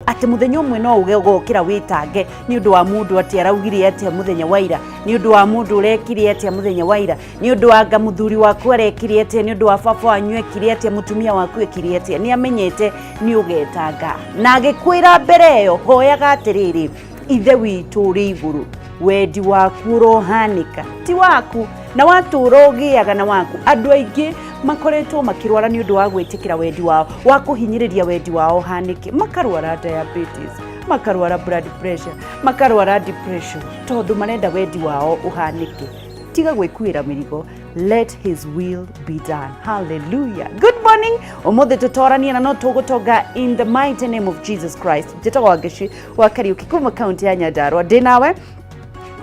Atĩ mũthenya ũmwe no uge ũgokĩra wĩtange nĩ ũndũ wa mũndũ atĩ araugire atĩa mũthenya wa ira, nĩ ũndũ wa mũndũ ũrekire atĩa mũthenya wa ira, nĩ ũndũ wa anga mũthuri waku arekire atĩa, nĩ ũndũ wa baba wanyu ekire atĩa, mũtumia waku ekire atĩa. Nĩ amenyete nĩ ũgetanga na agĩkwĩra mbere ĩyo, hoyaga atĩrĩrĩ, Ithe witũ ũrĩ igũrũ, wendi waku ũrohanĩka, ti waku na watũra ũgĩaga na waku. Andũ aingĩ makoretwo makĩrwara nĩ ũndũ wa gwĩtĩkĩra wendi wao, wa kũhinyĩrĩria wendi wao ũhanĩke, makarwara diabetes, makarwara blood pressure, makarwara depression, tondũ marenda wendi wao ũhanĩke. Tiga gwĩkuĩra mĩrigo, let his will be done. Hallelujah. Good morning. Ũmũthĩ tũtoranie na no tũgũtonga in the mighty name of Jesus Christ. Njĩtagwo Wangeci wa Kariũki kuma kaunti ya Nyandarua. Ndĩ nawe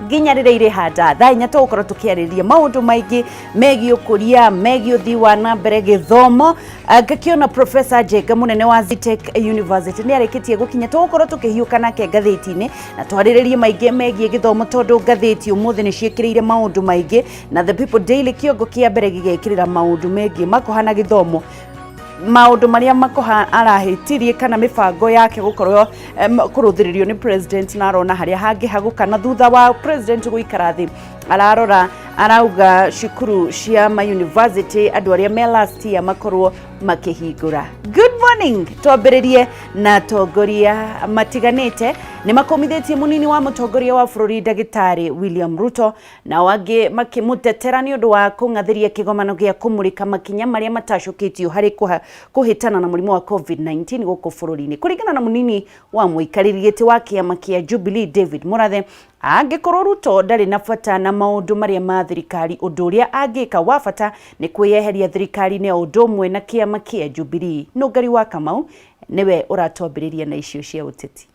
nginya rĩrĩa irĩhanda thaa 4, tũgũkorwo tũkĩarĩrĩria maũndũ maingĩ megiĩ ũkũria, megiĩ ũthii wa na mbere, gĩthomo. Ngakĩona Professor Njenga, mũnene wa Zetech University, nĩ arĩkĩtie gũkinya. Tũgũkorwo tũkĩhiũka nake ngathĩti-inĩ na twarĩrĩrie maingĩ megiĩ gĩthomo, tondũ ngathĩti ũmũthĩ nĩ ciĩkĩrĩire maũndũ maingĩ, na The People Daily kĩongo kĩa mbere gĩgekĩrĩra maũndũ megiĩ makoha na gĩthomo, maũndũ marĩa Makoha arahĩtirie kana mĩbango yake gũkorwo kũrũthĩrĩrio nĩ president, na arona harĩa hangĩhagũka. Na thutha wa president gũikara thĩ, ararora, arauga cukuru cia ma university andũ arĩa me last year makorwo makĩhingũra. Good morning. Twambĩrĩrie na atongoria matiganĩte nĩ makũmithĩtie mũnini wa mũtongoria wa bũrũri, Ndagĩtarĩ William Ruto, nao angĩ makĩmũtetera nĩ ũndũ wa kũng'athĩria kĩgomano gĩa kũmũrĩka makinya marĩa matacũkĩtio harĩ kũhĩtana na mũrimũ wa COVID-19 gũkũ bũrũri-inĩ. Kũringana na mũnini wa mũikarĩri gĩtĩ wa kĩama kĩa Jubilee, David Murathe, angĩkorwo Ruto ndarĩ na bata na maũndũ marĩa ma thirikari, ũndũ ũrĩa angĩka wa bata nĩ kwĩyeheria thirikari-inĩ o ũndũ ũmwe na kĩama kĩa Jubilee. Nũngari wa Kamau nĩwe ũratwambĩrĩria na icio cia ũteti.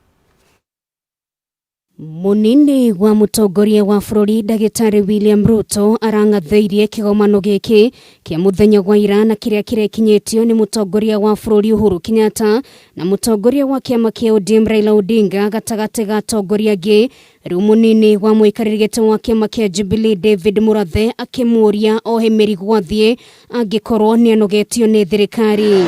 Mũnini wa mũtongoria wa bũrũri, Ndagĩtarĩ William Ruto, arang'athĩirie kĩgomano gĩkĩ kĩa mũthenya wa ira na kĩrĩa kĩrekinyĩtio nĩ mũtongoria wa bũrũri Uhuru Kenyatta na mũtongoria wa kĩama kĩa ODM Raila Odinga gatagatĩ ga atongoria angĩ. Rĩu mũnini wa mũikarĩri gĩtĩ wa kĩama kĩa Jubilee, David Murathe, akĩmũria ohe mĩrigo athiĩ angĩkorwo nĩ anogetio nĩ thirikari.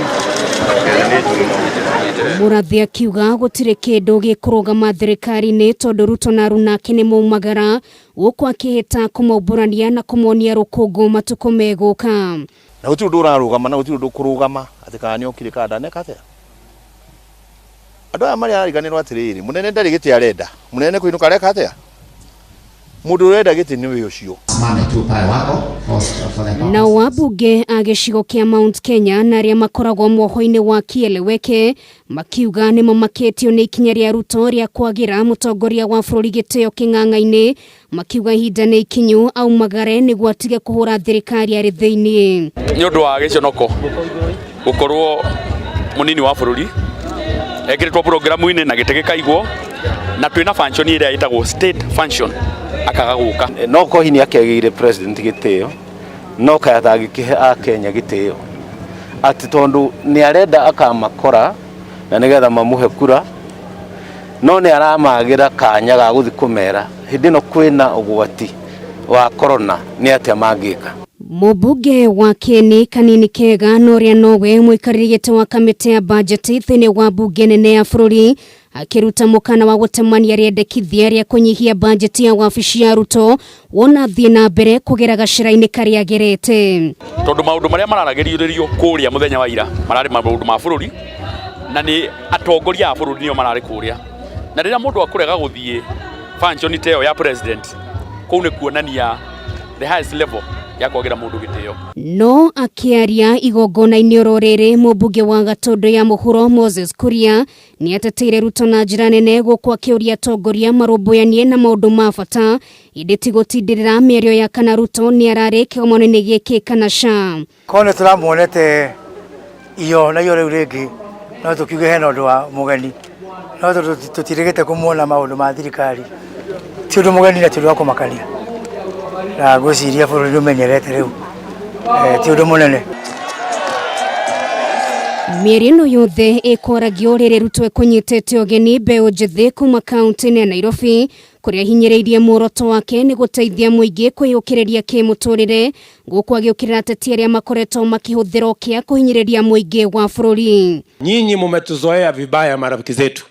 Murathe akiuga gũtirĩ kĩndũ gĩkũrũgama thirikari-inĩ tondũ Ruto na aruna ake nĩ maumagara, gũkũ akĩhĩta kũmaumbũrania na kũmonia rũkũngũ matukũ megũka. Na gũtirĩ ũndũ ũrarũgama na gũtirĩ ũndũ ũkũrũgama atĩ kana nĩ okire kana ndaneka atĩa. Andũ aya marĩa ariganĩrwo atĩrĩrĩ, mũnene ndarĩ gĩtĩ arenda, mũnene kũinũka areka atĩa? Mũndũ ũrenda gĩtĩ nĩwe ũcio. Nao ambunge a gĩcigo kĩa Mount Kenya na arĩa makoragwo mwoho-inĩ wa Kieleweke makiuga nĩ mamakĩtio nĩ ikinya rĩa Ruto rĩa kwagĩra mũtongoria wa bũrũri gĩtĩo kĩng'ang'a-inĩ, makiuga ihinda nĩ ikinyu aumagare nĩguo atige kũhũra thirikari arĩ thĩiniĩ. Nĩ ũndũ wa gĩconoko gũkorwo mũnini wa bũrũri ekĩrĩtwo programu-inĩ na gĩtĩ gĩkaigwo na twĩna function ĩrĩa ĩtagwo state function, akaga gũka. No kohi nĩ akĩagĩire president gĩtĩo, no kaya atangĩkĩhe akenya gĩtĩo atĩ tondũ nĩ arenda akamakora na nĩgetha mamũhe kura, no nĩ aramagĩra kanya ga gũthiĩ kũmera hĩndĩ ĩno kwĩna ũgwati wa corona nĩ atĩa mangĩka. Mũmbunge wa Kieni Kanini Kega na ũrĩa nowe mũikarĩri gĩtĩ wa kamĩtĩ ya bajeti thĩinĩ wa mbunge nene ya bũrũri akĩruta mũkana wa gũtemania rĩendekithia rĩa kũnyihia bajeti ya wabici ya Ruto wona thiĩ na mbere kũgera gacĩra-inĩ karĩa agerete. Tondũ maũndũ marĩa mararagĩrĩrio kũrĩa mũthenya wa ira mararĩ maũndũ ma bũrũri, na nĩ atongoria a bũrũri nĩo mararĩ kũrĩa, na rĩrĩa mũndũ akũrega gũthiĩ function ta ĩyo ya president, kũu nĩ kuonania the highest level ya kwagĩra mũndũ gĩtĩo. No akĩaria igongona-inĩ oro rĩrĩ, mũmbunge wa Gatũndũ ya Mũhuro Moses Kuria nĩ ateteire Ruto na njĩra nene, gũkũ akĩũria atongoria marũmbũyanie na maũndũ ma bata ĩndĩ ti gũtindĩrĩra mĩario ya kana Ruto nĩ ararĩ kĩgomano-inĩ gĩkĩ kana ca. Korwo nĩ tũramuonete iyo na iyo rĩu rĩngĩ, no tũkiuge hena ũndũ wa mũgeni, no tondũ tũtirĩgĩte kũmuona maũndũ ma thirikari, ti ũndũ mũgeni na ti ũndũ wa kũmakania, na ngwĩciria bũrũri nĩ ũmenyerete rĩu, ti ũndũ mũnene. Mĩario ĩno yothe ĩkwaragio rĩrĩ Ruto ekũnyitĩte ũgeni mbeũ njĩthĩ kuma kaunti-inĩ ya Nairobi, kũrĩa hinyĩrĩirie muoroto wake nĩ gũteithia mũingĩ kwĩyũkĩrĩria kĩmũtũrĩre, gũkũ agĩũkĩrĩra ateti arĩa makoretwo makĩhũthĩra ũkĩa kũhinyĩrĩria mũingĩ wa bũrũri. Nyinyi mumetuzoea vibaya, marafiki zetu.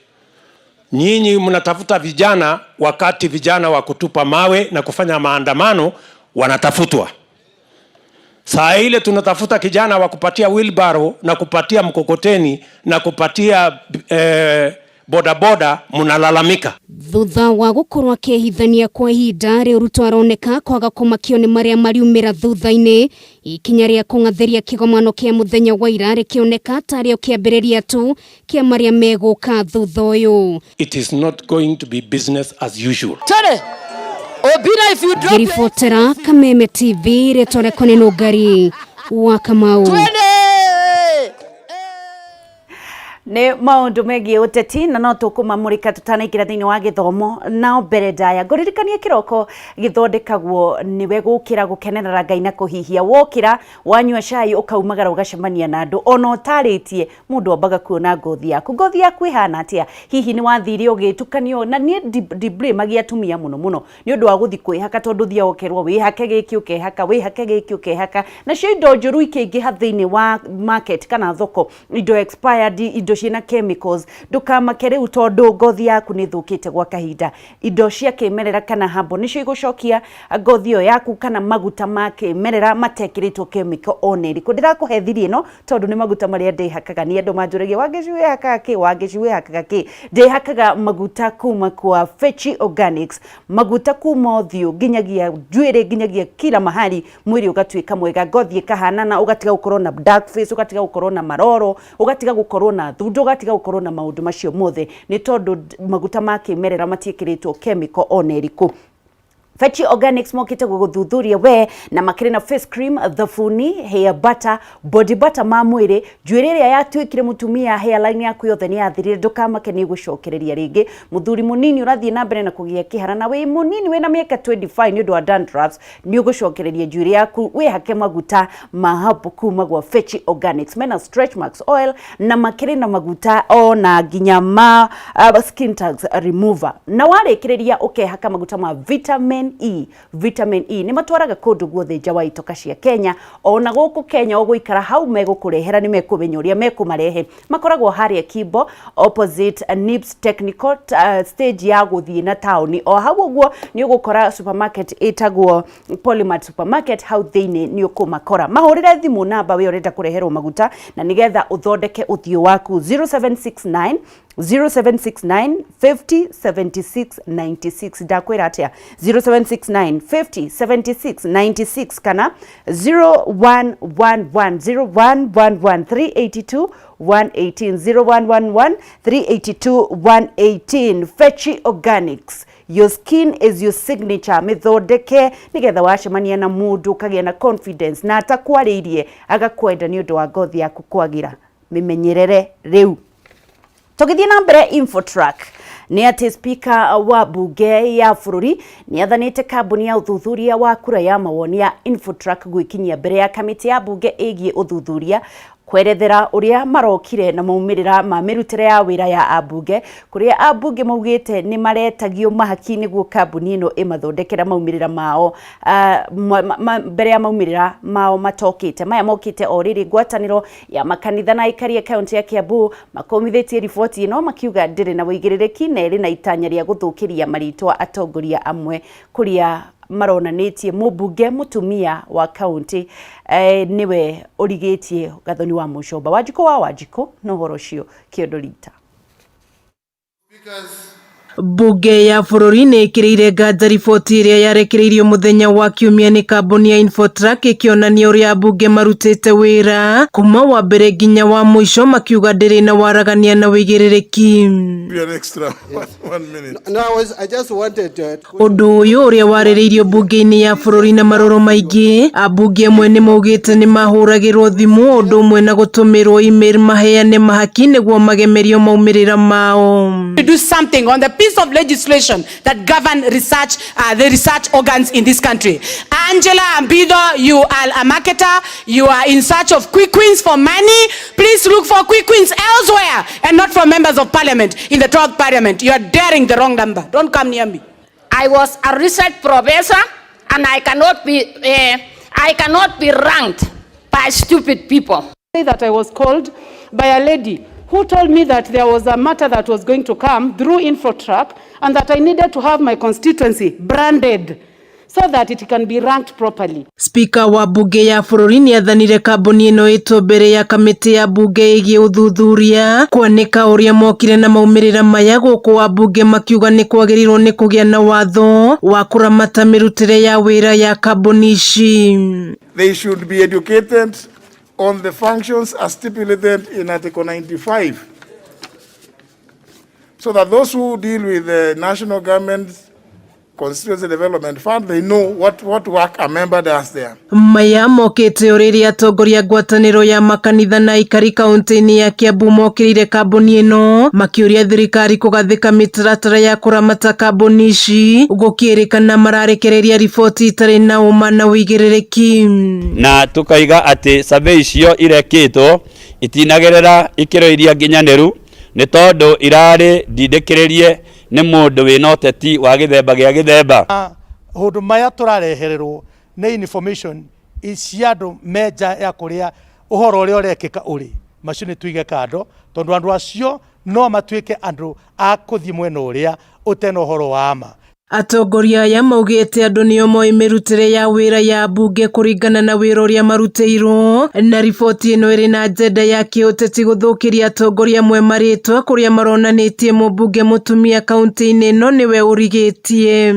Nyinyi mnatafuta vijana wakati vijana wa kutupa mawe na kufanya maandamano wanatafutwa. Saa ile tunatafuta kijana wa kupatia wheelbarrow na kupatia mkokoteni na kupatia bodaboda, mnalalamika. Thutha wa gukorwo akĩhithania kwa ihinda rĩu, Ruto aroneka kwaga kũmakio nĩ marĩa mariumĩra thutha-inĩ. Ikinya rĩa kũng'athĩria kĩgomano kĩa mũthenya wa ira rĩkĩoneka tarĩo kĩambĩrĩria tu kĩa marĩa megũka thutha ũyũ. It is not going to be business as usual. Ngĩribotera Kameme TV, rĩtwa rĩakwa nĩ Nũngari wa Kamau. Nĩ maũndũ megiĩ ũteti na no tũkũmamũrĩka tũtanaingĩra thĩinĩ wa gĩthomo. Nao mbere ndaya ngũririkanie kĩroko gĩthondekagwo nĩwe gũkĩra, gũkenerera Ngai na kũhihia. Wokĩra, wanyua cai, ũkaumagara, ũgacemania na andũ ona ũtarĩtie. Mũndũ ambaga kuona ngothi yaku. Ngothi yaku ĩhana atĩa? Hihi nĩ wathire ũgĩtukanio? Na niĩ ndiblamagia atumia mũno mũno nĩ ũndũ wa gũthi kwĩhaka, tondũ ũthiaga ũkerwo wĩhake gĩkĩ, ũkehaka, wĩhake gĩkĩ, ũkehaka, nacio indo njũru ikĩingĩha thĩinĩ wa market kana thoko, indo expired, indo ciĩna chemicals. Ndũkamake rĩu tondũ ngothi yaku nĩ ĩthũkĩte gwa kahinda. Indo cia kĩmerera kana herbal nĩcio igũcokia ngothi ĩyo yaku, kana maguta ma kĩmerera matekĩrĩtwo chemical ona ĩrĩkũ. Ndĩrakũhe thiri ĩno tondũ nĩ maguta marĩa ndĩhakaga. Nĩ andũ manjũragia, "Wangeci, wĩhakaga kĩ? Wangeci, wĩhakaga kĩ?" Ndĩhakaga maguta kuma kwa Fechi Organics, maguta kuma ũthiũ nginyagia njuĩrĩ, nginyagia kila mahali, mwĩrĩ ũgatuĩka mwega, ngothi ĩkahanana, ũgatiga gũkorwo na dark face, ũgatiga gũkorwo na maroro, ũgatiga gũkorwo na thundo, ũgatiga gũkorwo na maũndũ macio mothe, nĩ tondũ maguta ma kĩmerera matiĩkĩrĩtwo chemical ona ĩrĩkũ. Fechi Organics mokĩte gũgũthuthuria we na makĩrĩ na face cream, thabuni, hair butter, body butter ma mwĩrĩ. Njuĩrĩ ĩrĩa yatuĩkire mũtumia, hairline yaku yothe nĩ yathirire, ndũkamake, nĩ ĩgũcokereria rĩngĩ. Mũthuri mũnini ũrathiĩ na mbere na kũgĩa kĩhara na wĩ mũnini, wĩna mĩaka 25, nĩ ũndũ wa dandruffs, nĩ ũgũcokereria njuĩrĩ yaku wĩhake maguta ma herbal kuma gwa Fechi Organics. Mena stretch marks oil na makĩrĩ na maguta ona nginya ma skin tags remover. Na warĩkĩrĩria ũkehaka maguta ma vitamin E. Vitamin E nĩ matwaraga kũndũ guothe nja wa itoka cia Kenya, ona gũkũ Kenya ũgũikara hau megũkũrehera, nĩ mekũmenya ũrĩa mekũmarehe. Makoragwo harĩa Kimbo, opposite Nips Technical, stage ya gũthiĩ na taũni o hau ũguo nĩ ũgũkora supermarket ĩtagwo Polymat Supermarket. Hau thĩinĩ nĩ ũkũmakora. Mahũrĩre thimũ namba we ũrenda kũreherwo maguta na nĩgetha ũthondeke ũthiũ waku, 0769 0769 50 76 96. Ndakwĩra atĩa? 0769 50 76 96 kana 0111 0111 382 118, 0111 382 118. Fechi Organics, your skin is your signature. Mĩthondeke nĩgetha wacemania na mũndũ ũkagĩa na confidence, na atakwarĩirie agakwenda nĩ ũndũ wa ngothi yaku kwagĩra. Mĩmenyerere. Rĩu tũgĩthiĩ na mbere, Infotrack nĩ atĩ spika wa bunge ya bũrũri nĩ athanĩte kambuni ya ũthuthuria wa kura ya mawoni ya Infotrack gwĩkinyia mbere ya kamĩtĩ ya bunge ĩgiĩ ũthuthuria kwerethera ũrĩa marokire na maumĩrĩra ma mĩrutĩre ya wĩra ya ambunge, kũrĩa ambunge maugĩte nĩ maretagio mahaki nĩguo kambuni ĩno ĩmathondekera maumĩrĩra mao mbere ya maumĩrĩra mao matokĩte. Maya mokĩte o rĩrĩ ngwatanĩro ya makanitha na aikari a kaunti ya Kiambu makomithĩtie riboti ĩno, makiuga ndĩrĩ na wũigĩrĩrĩki na ĩrĩ na itanya rĩa gũthũkĩria marĩtwa atongoria amwe, kũrĩa maronanĩtie mũmbunge mũtumia wa kaunti nĩwe ũrigĩtie Gathoni wa Mũcomba. Wanjikũ wa Wanjikũ na ũhoro ũcio kĩondo rita. Bunge ya bũrũri nĩ ĩkĩrĩire nganja riboti ĩrĩa yarekereirio mũthenya wa Kiumia nĩ kambuni ya Infotrack, ĩkĩonania ũrĩa ambunge marutĩte wĩra kuma wa mbere nginya wa mũico, makiuga ndĩrĩ na waragania na wĩigĩrĩrĩki. An extra one minute. No, I just wanted Ũndũ ũyũ ũrĩa warĩrĩirio bunge-inĩ ya bũrũri na marũrũ maingĩ, ambunge amwe nĩ maugĩte nĩ mahũragĩrwo thimũ ũndũ ũmwe na gũtũmĩrwo email maheane mahaki nĩguo magemerio maumĩrĩra mao. To do something on the piece of legislation that govern research, the research organs in this country. Angela Ambido, you are a marketer. You are in search of quick wins for money. Please look for quick wins elsewhere and not from members of parliament in the 12th parliament. You are daring the wrong number. Don't come near me. I was a research professor and I cannot be ranked by stupid people. Say that I was called by a lady who told me that there was a matter that was going to come through Infotrack and that I needed to have my constituency branded so that it can be ranked properly. Spika wa mbunge ya bũrũri nĩathanire kambuni ĩno ĩtwo mbere ya kamĩtĩ ya mbunge ĩgiĩ ũthuthuria kwanĩka ũrĩa mokire na maumĩrĩra maya gũkũ ambunge makiuga nĩ kwagĩrĩirwo nĩ kũgĩa na watho wa kũramata mĩrutĩre ya wĩra ya kambuni ici. They should be educated on the functions as stipulated in Article 95, so that those who deal with the national government Constituency Development Fund, they know what work a member does there. Maya mokĩte o rĩrĩa atongoria a ngwatanĩro ya makanitha na aikari kaunti-inĩ ya Kiambu mokĩrĩire kambuni ĩno makĩũria thirikari kũgathĩka mĩtaratara ya kũramata kambuni ici gũkĩrĩkana mararekereria riboti itarĩ na ũma na ũigĩrĩrĩki. Na tukaiga atĩ survey icio irekĩtwo itinagerera ikĩro iria nginyanĩru nĩ tondũ irarĩ ndindĩkĩrĩrie nĩ mũndũ wĩna ũteti wa gĩthemba gĩa gĩthemba. Maũndũ maya tũrarehererwo nĩ information cia andũ me nja ya kũrĩa ũhoro ũrĩa ũrekĩka ũrĩ, macio nĩ tuige kando tondũ andũ acio no matuĩke andũ a kũthiĩ mwena ũrĩa ũtena ũhoro wa ma. Atongoria aya maugĩte andũ nĩo moĩ mĩrutĩre ya wĩra ya mbunge kũringana na wĩra ũrĩa marutĩirwo na riboti ĩno ĩrĩ na agenda ya kĩũteti gũthũkĩria atongoria amwe marĩtwa kũrĩa maronanĩtie mũmbunge mũtumia kaunti-inĩ ĩno nĩwe ũrigĩtie.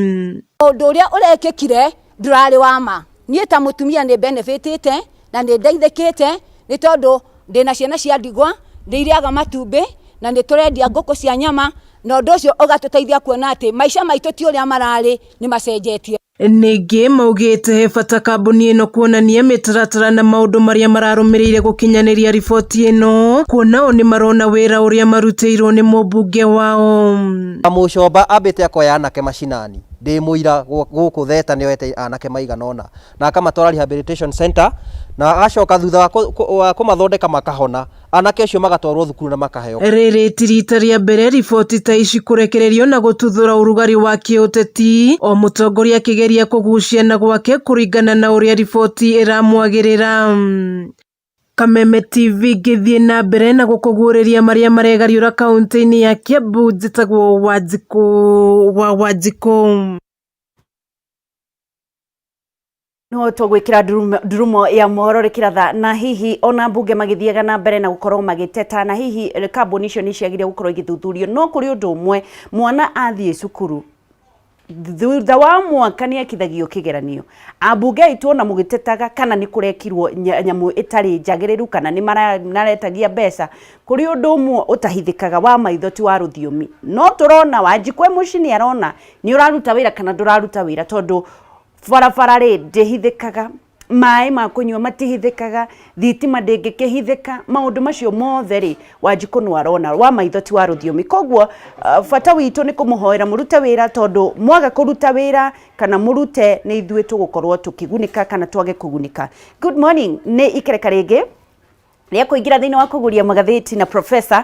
Ũndũ ũrĩa ũrekĩkire ndũrarĩ wa ma. Niĩ ta mũtumia nĩ benefitĩte na nĩ ndeithĩkĩte nĩ tondũ ndĩna ciana cia ndigwa, nĩ irĩaga matumbĩ na nĩ tũrendia ngũkũ cia nyama, na ũndũ ũcio ũgatũteithia kuona atĩ maica maitũ ti ũrĩa mararĩ nĩ macenjetie. Ningĩ maugĩte he bata kambuni ĩno kuonania mĩtaratara na maũndũ marĩa mararũmĩrĩire gũkinyanĩria riboti ĩno kuona o nĩ marona wĩra ũrĩa marutĩirwo nĩ mũmbunge wao. Mũcomba ambĩte akoya anake macinani ndĩ mũira gũkũ Theta nĩoete anake maigana ũna na akamatwara rehabilitation center na agacoka thutha wa kũmathondeka makahona anake acio magatwarwo thukuru na makaheo. Rĩrĩ ti rita rĩa mbere riboti ta ici kũrekererio na gũtuthũra ũrugarĩ wa kĩũteti o mũtongoria akĩgeria kũgucia na gwake kũringana na ũrĩa riboti ĩramwagĩrĩra. Kameme TV ngĩthiĩ na mbere na gũkũguũrĩria marĩa maregariũra kaunti-inĩ ya Kiambu njĩtagwo Wanjikũ wa Wanjikũ. No tũgwĩkĩra ndurumo ya mohoro rĩkĩratha na hihi ona mbunge magĩthiaga na mbere na gũkorwo magĩteta na hihi kambuni icio nĩ ciagĩrĩire gũkorwo igĩthuthurio. No kũrĩ ũndũ ũmwe, mwana athiĩ cukuru thutha wa mwaka nĩ ekithagio kĩgeranio. Ambunge aitũ ona mũgĩtetaga kana nĩ kũrekirwo nyamũ ĩtarĩ njagĩrĩru kana nĩ maretagia mbeca, kũrĩ ũndũ ũmwe ũtahithĩkaga wa maitho ti wa rũthiomi. No tũrona Wanjikũ e mũciĩ nĩ arona nĩ ũraruta wĩra kana ndũraruta wĩra, tondũ barabara rĩ ndĩhithĩkaga, maĩ ma kũnyua matihithĩkaga, thitima ndĩngĩkĩhithĩka, maũndũ macio mothe rĩ Wanjikũ no arona wa maitho ti wa rũthiomi. Koguo bata witũ nĩ kũmũhoera mũrute wĩra, tondũ mwaga kũruta wĩra kana mũrute nĩ ithuĩ tũgũkorwo tũkĩgunĩka kana twage kũgunĩka. Good morning, nĩ ikereka rĩngĩ rĩa kũingĩra thĩinĩ wa kũguria magathĩti na professor.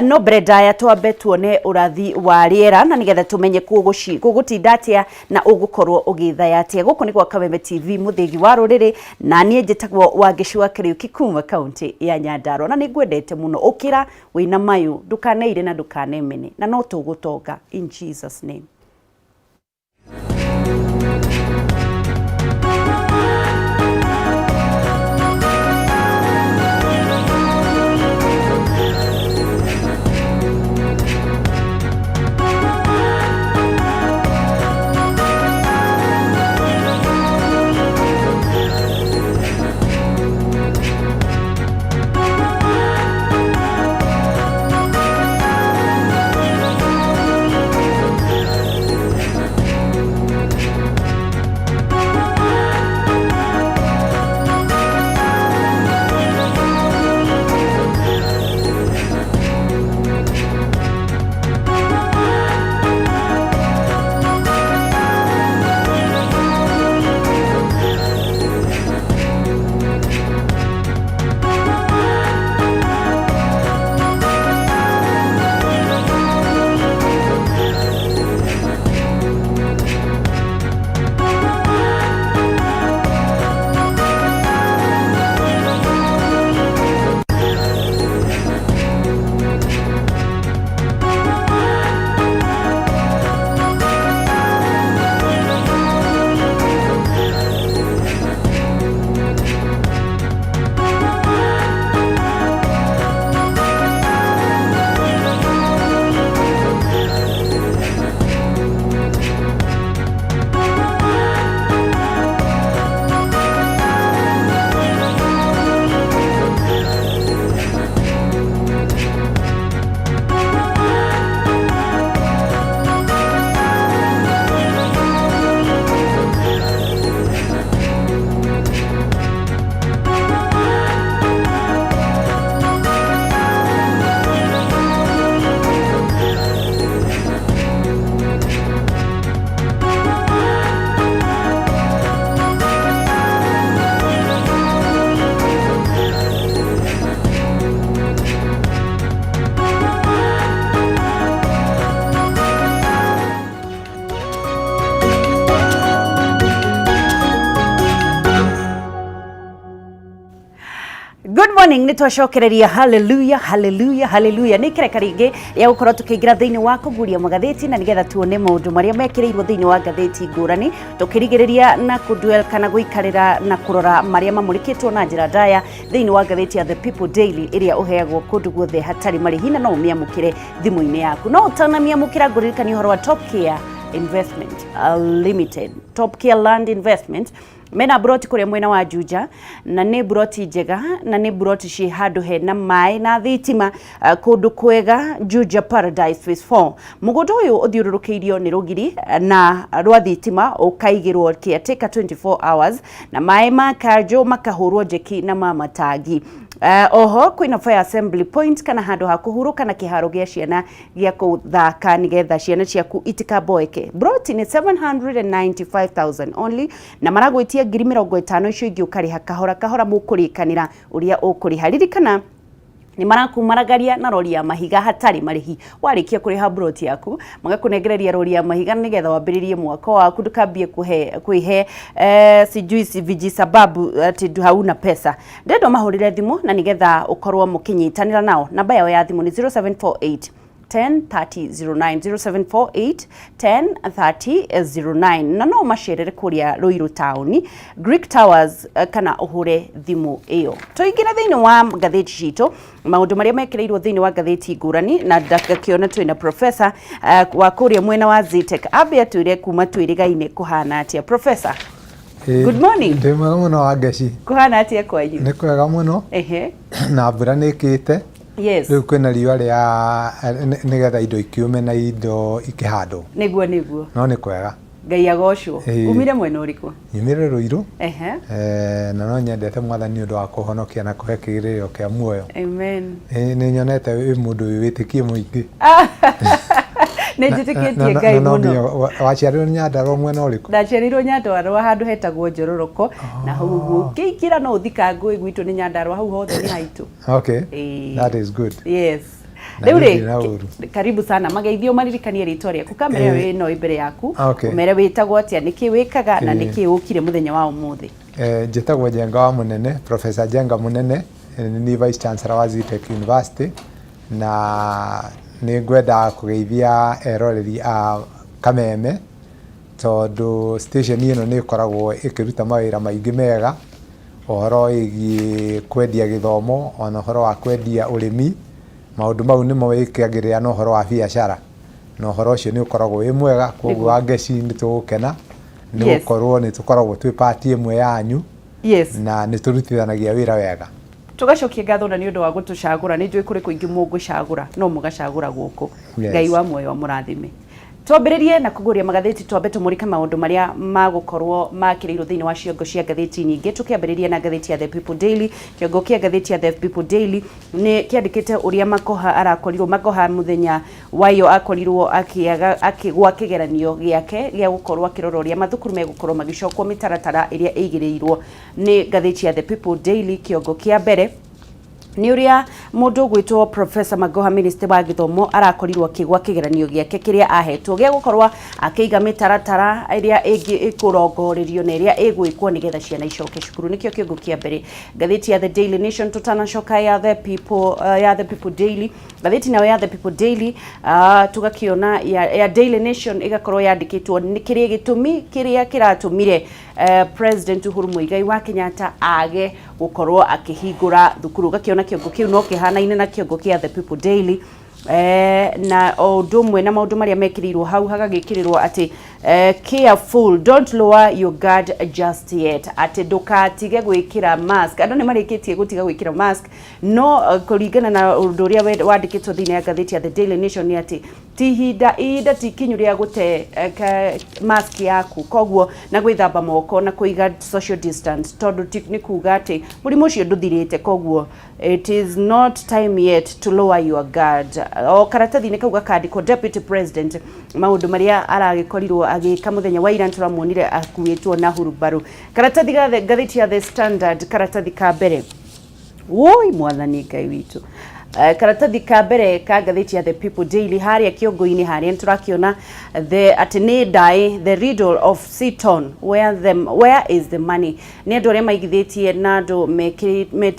No mbere ndaya twambe tuone ũrathi wa rĩera na nĩgetha tũmenye gũgũtinda atĩa na ũgũkorwo ũgĩthaya atĩa. Gũkũ nĩ gwa Kameme TV, mũthĩgi wa rũrĩrĩ, na niĩ njĩtagwo Wangeci wa Kariuki kuma kaunti ya Nyandarua, na nĩngwendete mũno. Ũkĩra wĩna mayũ, ndũkaneire na ndũkanemene, na no tũgũtonga in Jesus name. Morning, nä twacokereria. Hallelujah, hallelujah, hallelujah. Nä ikereka rĩngĩ rĩa gũkorwo tũkĩingĩra thĩinĩ wa kũguria magathĩti na nĩgetha tuone maũndũ marĩa mekĩrĩirwo thĩinĩ wa ngathĩti ngũrani, tũkĩrigĩrĩria na kũduel kana gũikarĩra na kũrora marĩa mamũrĩkĩtwo na njĩra ndaya thĩinĩ wa ngathĩti ya The People Daily, ĩrĩa ũheagwo kũndũ guothe hatarĩ marĩhi na no ũmĩamũkĩre thimũ-inĩ yaku. No ũtanamĩamũkĩra, ngũririkania ũhoro wa Top Care Investment Limited. Top Care Land Investment mena mburoti kũrĩa mwena wa Juja, na nĩ mburoti njega, na nĩ mburoti ciĩ handũ hena maĩ na thitima, kũndũ kwega, Juja Paradise Phase 4. Mũgũnda ũyũ ũthiũrũrũkĩirio nĩ rũgiri na rwa thitima, ũkaigĩrwo caretaker 24 hours, na maĩ ma kanjũ makahũrwo njeki na ma matangi. Oho kwĩna fire assembly point kana handũ ha kũhurũka na kĩharo gĩa ciana gĩa kũthaka nĩgetha ciana ciaku itikamboeke. Broti nĩ 795,000 only, na maragwĩtia 50,000, icio ingĩ ũkarĩha kahora kahora, mũkũrĩkanĩra ũrĩa ũkũrĩha. Ririkana nĩ marakumaragaria na rori ya mahiga hatarĩ marĩhi. Warĩkia kũrĩha mburoti yaku, magakũnengereria rori ya mahiga nĩgetha wambĩrĩrie mwako waku, ndũkambie kũhe kwĩhe sijui si vijisababu ati hauna pesa. Ndĩrenda ũmahũrĩre thimũ na nĩgetha ũkorwo mũkĩnyitanĩra nao. Namba yao ya thimũ nĩ 0748 10 30 09, 0748 10 30 09, na no macerere kũrĩa Ruiru taũni, Greek Towers, kana ũhũre thimũ ĩyo. Tũingĩre thĩinĩ wa ngathĩti citũ, maũndũ marĩa mekĩrĩirwo thĩinĩ wa ngathĩti ngũrani, na ndakĩona twĩna professor wa kũrĩa mwena wa Zetech. Ambe atwĩre kuma twĩrĩgaine kũhana atĩa. Professor, good morning. Ndĩ mwega mũno, Wangeci. Kũhana atĩa kwanyu? Nĩ kwega mũno. Na mbura nĩ ĩkĩte. Rĩu kwĩna riũa rĩa nĩgetha indo ikĩũme na indo ikĩhandwo. Nĩguo. No nĩ kwega. Ngai agocwo. Umire mwena ũrĩkũ? Nyumĩre Rũirũ. Na no nyendete Mwathani nĩ ũndũ wa kũhonokia na kũhe kĩĩrĩgĩrĩro kĩa muoyo. Amen. Nĩ nyonete wĩ mũndũ wĩ wĩtĩkio mũingĩ. Nĩ njĩtĩkĩtie Ngai no mũno. Nginya waciarirwo nĩ Nyandarũa mwena ũrĩkũ? Ndaciarirwo Nyandarũa, handũ hetagwo Njororoko, na hau ũguo ũkĩingĩra no ũthika ngũĩ gwitũ nĩ Nyandarũa, hau hothe nĩ haitũ. Okay. That is good. Yes. Na Rĩu niĩ rĩ ndirĩ na ũru. Karibu sana. Mageithio, maririkanie rĩtwa rĩaku, kamera ĩyo ĩno ĩ mbere yaku. Ũmere wĩtagwo atĩa, nĩkĩ wĩkaga, na nĩkĩ ũkire mũthenya wa ũmũthĩ. Njĩtagwo Njenga wa Mũnene, Professor Njenga Mũnene, nĩ niĩ Vice Chancellor wa Zetech University, na nĩ ngwenda kũgeithia eroreri a Kameme, tondũ station ĩno nĩ ĩkoragwo ĩkĩruta mawĩra maingĩ mega, ũhoro wĩgiĩ kwendia gĩthomo, ona ũhoro wa kwendia ũrĩmi. Maũndũ mau nĩmo wĩkagĩrĩra na ũhoro wa biacara, na ũhoro ũcio nĩ ũkoragwo wĩ mwega. Koguo Wangeci, nĩ tũgũkena nĩ gũkorwo nĩ tũkoragwo twĩ part ĩmwe yanyu na nĩ tũrutithanagia wĩra wega. Tũgacokia ngatho na nĩ ũndũ wa gũtũcagũra. Nĩ njũĩ kũrĩ kũingĩ mũgũcagũra, no mũgacagũra gũkũ. Ngai wa muoyo amũrathime. Twambĩrĩrie na kũguũria magathĩti, twambe tũmũrĩke maũndũ marĩa magũkorwo makĩrĩirwo thĩinĩ wa ciongo cia ngathĩti nyingĩ, tũkĩambĩrĩria na ngathĩti ya The People Daily. Kĩongo kĩa ngathĩti ya The People Daily nĩ kĩandĩkĩte ũrĩa Makoha arakorirwo, Makoha mũthenya wayo akorirwo akĩaga akĩgwa kĩgeranio gĩake gĩa gũkorwo akĩrora ũrĩa mathukuru megũkorwo magĩcokwo mĩtaratara ĩrĩa ĩigĩrĩirwo nĩ ngathĩti ya The People Daily. Kĩongo kĩa mbere nĩ ũrĩa mũndũ ũgwĩtwo Professor Magoha, minister wa gĩthomo, arakorirwo akĩgwa kĩgeranio gĩake kĩrĩa ahetwo gĩa gũkorwo akĩiga mĩtaratara ĩrĩa ĩngĩ ĩkũrongorerio na ĩrĩa ĩgwĩkwo nĩgetha ciana icoke cukuru. Nĩkĩo kĩongo kĩa mbere ngathĩti ya The Daily Nation. Tũtanacoka ya The People Daily, ngathĩti nayo ya The People Daily, tũgakĩona ya Daily Nation ĩgakorwo yandĩkĩtwo nĩ kĩrĩa gĩtũmi kĩrĩa kĩratũmire President Uhuru Muigai wa Kenyatta age gũkorwo akĩhingũra thukuru. Ũgakĩona kĩongo kĩu no kĩhanaine na kĩongo kĩa The People Daily, na o ũndũ ũmwe na maũndũ marĩa mekĩrĩirwo hau, hagagĩkĩrĩrwo atĩ "Careful, don't lower your guard just yet", atĩ ndũkatige gwĩkĩra mask. Andũ nĩ marĩkĩtie gũtiga gwĩkĩra mask, no kũringana na ũndũ ũrĩa wandĩkĩtwo thĩinĩ ya ngathĩti ya The Daily Nation nĩ atĩ ti ihinda, ihinda ti ikinyu rĩa gũte mask yaku, koguo na gwĩthamba moko na kũiga social distance, tondũ ti nĩ kuga atĩ mũrimũ ũcio ndũthirĩte. Koguo it is not time yet to lower your guard. O karatathi-inĩ kau gakandĩkwo Deputy President, maũndũ marĩa aragĩkorirwo agĩka mũthenya wa ira, tũramuonire akuĩtwo na hurubarũ. Karatathi ga ngathĩti ya The Standard, karatathi ka mbere. Woi, Mwathani Ngai witũ. Karatathi ka mbere ka ngathĩti ya The People Daily harĩa kĩongo-inĩ harĩa nĩ tũrakĩona the atĩ nĩ ndaĩ the riddle of Seaton where, the, where is the money nĩ andũ arĩa maigithĩtie na andũ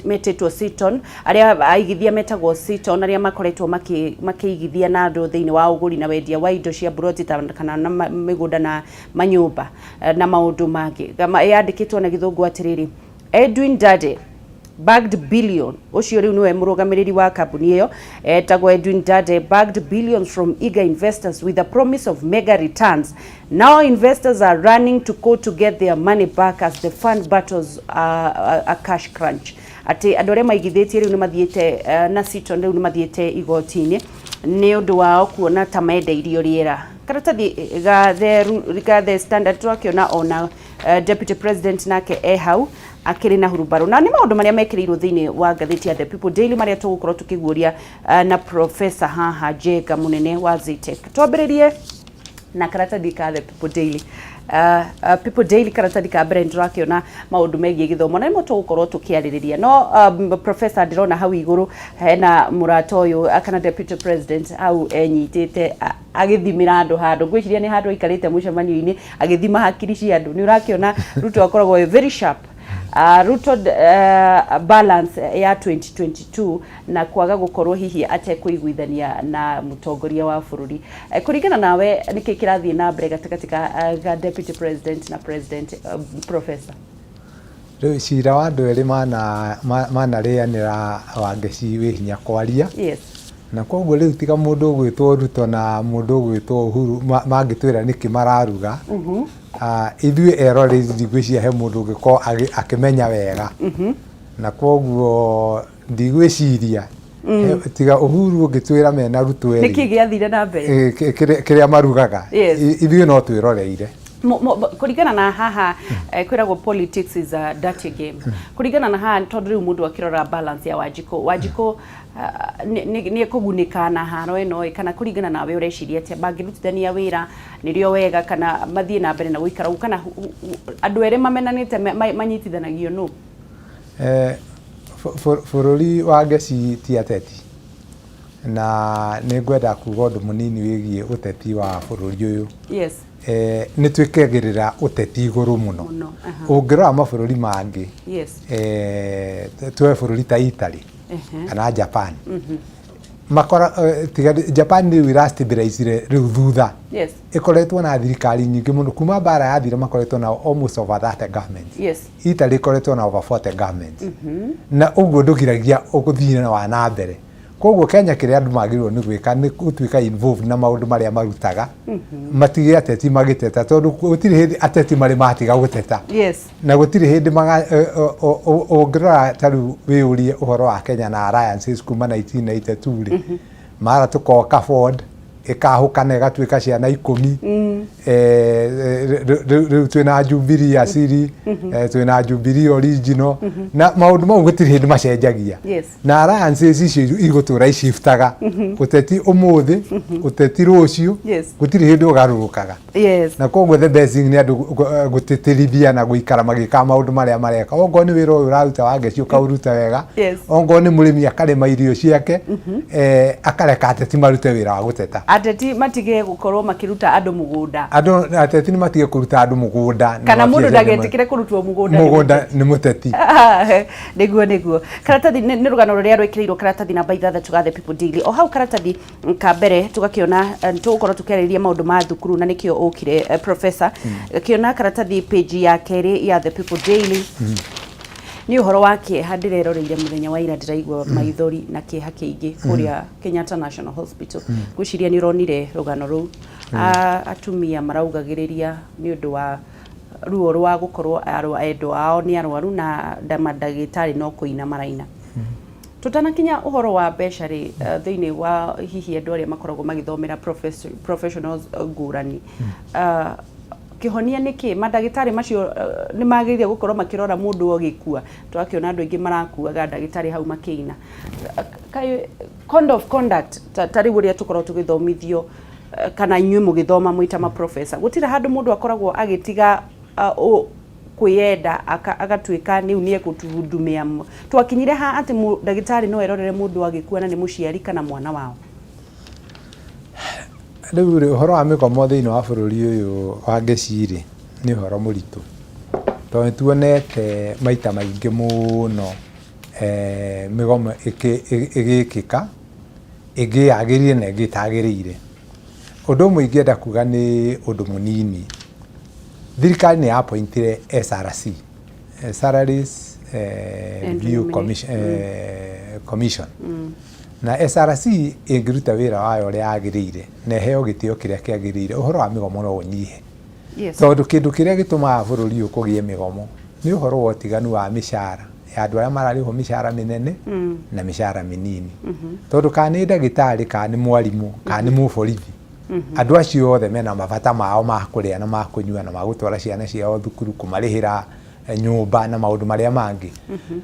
metĩtwo Seaton arĩa aigithia metagwo Seaton arĩa makoretwo makĩigithia na andũ thĩinĩ wa ũgũri na wendia wa indo cia mburoti kana na mĩgũnda na manyũmba na maũndũ mangĩ. Yandĩkĩtwo na gĩthũngũ atĩrĩrĩ, Edwin Dade bagged billion, ũcio rĩu nĩwe mũrũgamĩrĩri wa kambuni ĩyo etagwo Edwin Dade, bagged billions from eager investors with a promise of mega returns. Now investors are running to court to get their money back as the fund battles a cash crunch. Atĩ andũ arĩa maigithĩtie rĩu nĩ mathiĩte na Seaton rĩu nĩ mathiĩte igoti-inĩ nĩ ũndũ wao kuona ta mendeirio rĩera. Karatathi ga The Standard tũrakĩona ona Deputy President nake e hau akĩrĩ na hurumbarũ, na nĩ maũndũ marĩa mekĩrĩirwo thĩinĩ wa ngathĩti ya The People Daily marĩa tũgũkorwo tũkĩguũria na Professor haha Njenga Mũnene wa Zetech. Twambĩrĩrie na karatathi ka The People Daily. People Daily karatathi ka mbere nĩtũrakĩona maũndũ megiĩ gĩthomo na nĩmo tũgũkorwo tũkĩarĩrĩria, no Professor, ndĩrona hau igũrũ hena mũrata ũyũ kana Deputy President hau enyitĩte agĩthimĩra andũ handũ, ngwĩciria nĩ handũ aikarĩte mũcemanio-inĩ agĩthima hakiri cia andũ. Nĩ ũrakĩona Ruto akoragwo very sharp. Ruto balance ya 2022 na kwaga gũkorwo hihi atekũiguithania na mũtongoria wa bũrũri. Kũringana nawe, nĩkĩ kĩrathiĩ na mbere gatagatĩ ka Deputy President na President, Professor? Rĩu cira wa andũ erĩ manarĩanĩra Wangeci wĩ hinya kwaria. Na koguo rĩu tiga mũndũ ũgwĩtwo Ruto na mũndũ ũgwĩtwo Uhuru mangĩtwĩra nĩkĩ mararuga, ithuĩ eroreri ndigwĩciria he mũndũ ũngĩkorwo akĩmenya wega, na koguo ndigwĩciria tiga Uhuru ũngĩtwĩra mena Ruto erĩ Nĩkĩ gĩathire na mbere? Kĩrĩa marugaga, ithuĩ no twĩroreire. Kũringana na haha, kwĩragwo politics is a dirty game. Kũringana na haha, tondũ rĩu mũndũ akĩrora balance ya Wanjikũ, Wanjikũ nĩ ekũgunĩka na haro ĩno ĩ, kana kũringana nawe ũreciria atĩa? Mangĩrutithania wĩra nĩrĩo wega, kana mathiĩ na mbere na gũikara ũguo, kana andũ erĩ mamenanĩte manyitithanagio nũ? Bũrũri wa Ngeci ti ateti, na nĩ ngwenda kuga ũndũ mũnini wĩgiĩ ũteti wa bũrũri ũyũ. Nĩ twĩkagĩrĩra ũteti igũrũ mũno. Mũno, aha. Ũngĩrora mabũrũri mangĩ, tuoe bũrũri ta Italy kana Japan, makora tiga Japan rĩu ĩrastabilizire rĩu thutha, ĩkoretwo na thirikari nyingĩ mũno kuma mbara yathira, makoretwo na almost over 30 governments. Italy ĩkoretwo na over 40 governments, na ũguo ndũgiragia ũgũthiĩ wa na mbere. Koguo Kenya, kĩrĩa andũ magĩrĩirwo nĩ gwĩka nĩ gũtuĩka involved na maũndũ marĩa marutaga, matige ateti magĩteta, tondũ gũtirĩ hĩndĩ ateti marĩ matiga gũteta, na gũtirĩ hĩndĩ ũngĩrora ta rĩu wĩyũrie ũhoro wa Kenya na alliances kuma 1992 rĩ, mara tũkoka Ford ĩkahũkana ĩgatuĩka ciana 10. Rĩu twĩna Jubilee asili, twĩna Jubilee original, na maũndũ mau gũtirĩ hĩndĩ macenjagia, na alliances icio igũtũra iciftaga ũteti ũmũthĩ, ũteti rũciũ, gũtirĩ hĩndĩ ũgarũrũkaga. Na koguo the best thing nĩ andũ gũtĩtĩrithia na gũikara magĩkaga maũndũ marĩa mareka. Ongorwo nĩ wĩra ũyũ ũraruta wa Ngeci, ũkaũruta wega. Ongorwo nĩ mũrĩmi, akarĩma irio ciake, akareka ateti marute wĩra wa gũteta. Ateti matige gũkorwo makĩruta andũ mũgũnda. Andũ ateti nĩ matige kũruta andũ mũgũnda na kana mũndũ mabiacara ndagetĩkĩre kũrutwo mũgũnda nĩ mũgũnda nĩ mũteti. Nĩguo karatathi nĩ rũgano rũrĩa rwĩkĩrĩirwo karatathi namba 6 ga The People Daily. O hau karatathi ka mbere tũgakĩona, tũgũkorwo tũkĩarĩrĩria maũndũ ma thukuru na nĩkĩo ũkire, Professor. Gakĩona karatathi page ya kerĩ ya The People Daily, nĩ ũhoro wa kĩeha ndĩreroreire mũthenya wa ira, ndĩraigua maithori na kĩeha kĩingĩ kũrĩa Kenyatta National Hospital. Ngwĩciria nĩ ũronire rũgano rũu. Atumia maraugagĩrĩria nĩ ũndũ wa ruo rwa gũkorwo endwa ao nĩ arwaru na mandagĩtarĩ no kũina maraina. Tũtanakinya ũhoro wa mbeca rĩ, thĩinĩ wa hihi andũ arĩa makoragwo magĩthomera professionals ngũrani, kĩhonia nĩ kĩ? Mandagĩtarĩ macio nĩ magĩrĩire gũkorwo makĩrora mũndũ agĩkua? Tũrakĩona andũ aingĩ marakuaga ndagĩtarĩ hau makĩina. Kaĩ code of conduct ta rĩu ũrĩa tũkoragwo tũgĩthomithio, kana inyuĩ mũgĩthoma mwĩ ta maprofessor, gũtirĩ handũ mũndũ akoragwo agĩtiga Kwĩyenda agatuĩka rĩu nĩ egũtuhudumia. Twakinyire ha atĩ ndagĩtarĩ no erorere mũndũ agĩkua na nĩ mũciari kana mwana wao? Rĩu rĩ, ũhoro wa mĩgomo thĩinĩ wa bũrũri ũyũ wa ngeci rĩ, nĩ ũhoro mũritũ. Tondũ nĩ tuonete maita maingĩ mũno mĩgomo ĩgĩkĩka, ĩngĩ yagĩrĩire na ĩngĩ ĩtagĩrĩire. Ũndũ ũmwe ingĩenda kuga nĩ ũndũ mũnini. Thirikari nĩ ya appointire SRC, Salaries Review Commission. Na SRC ĩngĩruta wĩra wayo ũrĩa yagĩrĩire na ĩheo gĩtĩo kĩrĩa kĩagĩrĩire, ũhoro wa mĩgomo no ũnyihe. Tondũ kĩndũ kĩrĩa gĩtũmaga bũrũri ũyũ kũgĩe mĩgomo nĩ ũhoro wa ũtiganu wa mĩcara ya andũ arĩa mararĩhwo mĩcara mĩnene na mĩcara mĩnini. Tondũ kana nĩ ndagĩtarĩ, kana nĩ mwarimũ, kana nĩ mũborithi, andũ acio othe mena mabata mao ma kũrĩa na ma kũnyua na ma gũtwara ciana ciao thukuru, kũmarĩhĩra nyũmba na maũndũ marĩa mangĩ.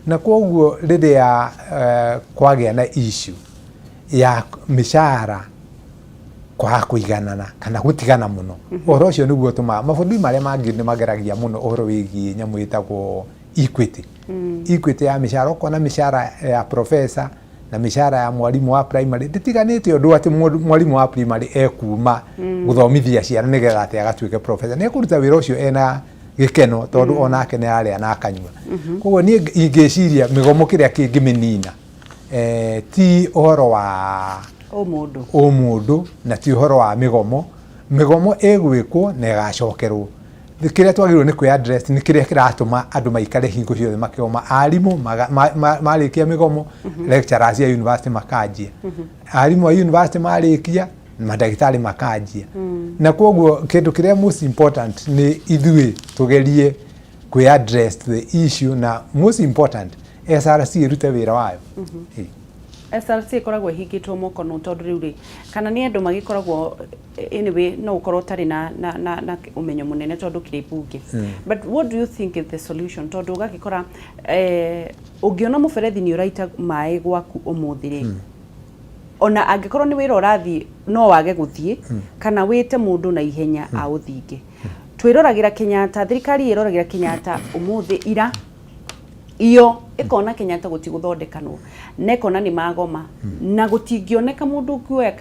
Na kwoguo rĩrĩa kwagĩa na issue ya mĩcara kwaga kũiganana kana gũtigana mũno, ũhoro ũcio nĩguo ũtũmaga mabũrũri marĩa mangĩ nĩ mageragia mũno ũhoro wĩgiĩ nyamũ ĩtagwo equity. Equity ya mĩcara, ũkona mĩcara ya professor na mĩcara ya mwarimũ wa primary ndĩtiganĩte ũndũ atĩ mwarimũ wa primary ekuma gũthomithia ciana nĩgetha atĩ agatuĩke professor. Nĩ ekũruta wĩra ũcio ena gĩkeno tondũ onake nĩ ararĩa na akanyua. Koguo niĩ ingĩciria mĩgomo kĩrĩa kĩngĩmĩnina ti ũhoro wa ũmũndũ, ũmũndũ na ti ũhoro wa mĩgomo. Mĩgomo ĩgwĩkwo na ĩgacokerwo. Kĩrĩa twagĩrĩirwo nĩ kwĩ address nĩ kĩrĩa kĩratũma andũ maikare hingo ciothe makĩgoma. Arimũ marĩkia mĩgomo, lecturers a university makanjia, arimũ a university marĩkia, mandagĩtarĩ makanjia. Na koguo kĩndũ kĩrĩa most important nĩ ithuĩ tũgerie kwĩ address the issue, na most important SRC ĩrute wĩra wayo. SRC ĩkoragwo ĩhingĩtwo moko no tondũ rĩu rĩ, kana nĩ andũ magĩkoragwo, anyway, no ũkorwo ũtarĩ na ũmenyo mũnene tondũ kĩrĩ mbunge. But what do you think is the solution? Tondũ ũgagĩkora ũngĩona mũberethi nĩ ũraita maĩ gwaku ũmũthĩ rĩ, ona angĩkorwo nĩ wĩra ũrathiĩ, no wage gũthiĩ kana wĩte mũndũ na ihenya aũthinge. Twĩroragĩra Kenyatta, thirikari ĩroragĩra Kenyatta ũmũthĩ, ira iyo ĩkona Kenyatta gũtigũthondekanwo na ĩkona nĩ magoma na gũtingĩoneka mũndũ ũkuoya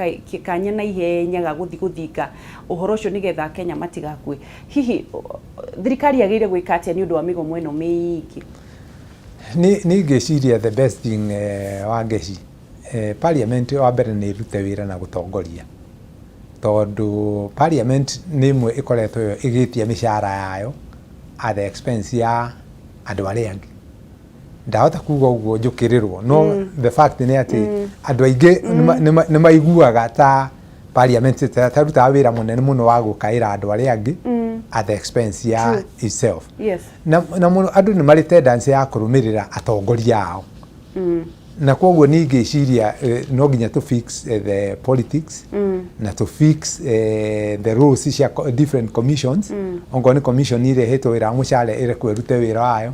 kanya na ihenya ga gũthiĩ gũthinga ũhoro ũcio nĩgetha Kenya matigakue. Hihi thirikari yagĩrĩire gwĩka atĩa nĩ ũndũ wa mĩgomo ĩno mĩingĩ? Nĩ ngĩciria the best thing, wa ngeci, parliament wa mbere nĩ ĩrute wĩra na gũtongoria, tondũ parliament nĩ ĩmwe ĩkoretwo ĩyo ĩgĩtia mĩcara yayo at the expense ya andũ arĩa angĩ. Ndahota kuga ũguo njũkĩrĩrwo, no the fact nĩ atĩ andũ aingĩ nĩ maiguaga ta parliament tarutaga wĩra mũnene mũno wa gũkaĩra andũ arĩa angĩ at the expense ya itself. Na mũno andũ nĩ marĩ tendency ya kũrũmĩrĩra atongoria ao, na koguo niĩ ngĩciria no nginya to fix the politics na to fix the roles cia different commissions. Ongorwo nĩ commission ĩrehetwo wĩra wa mũcara, ĩrekwo ĩrute wĩra wayo.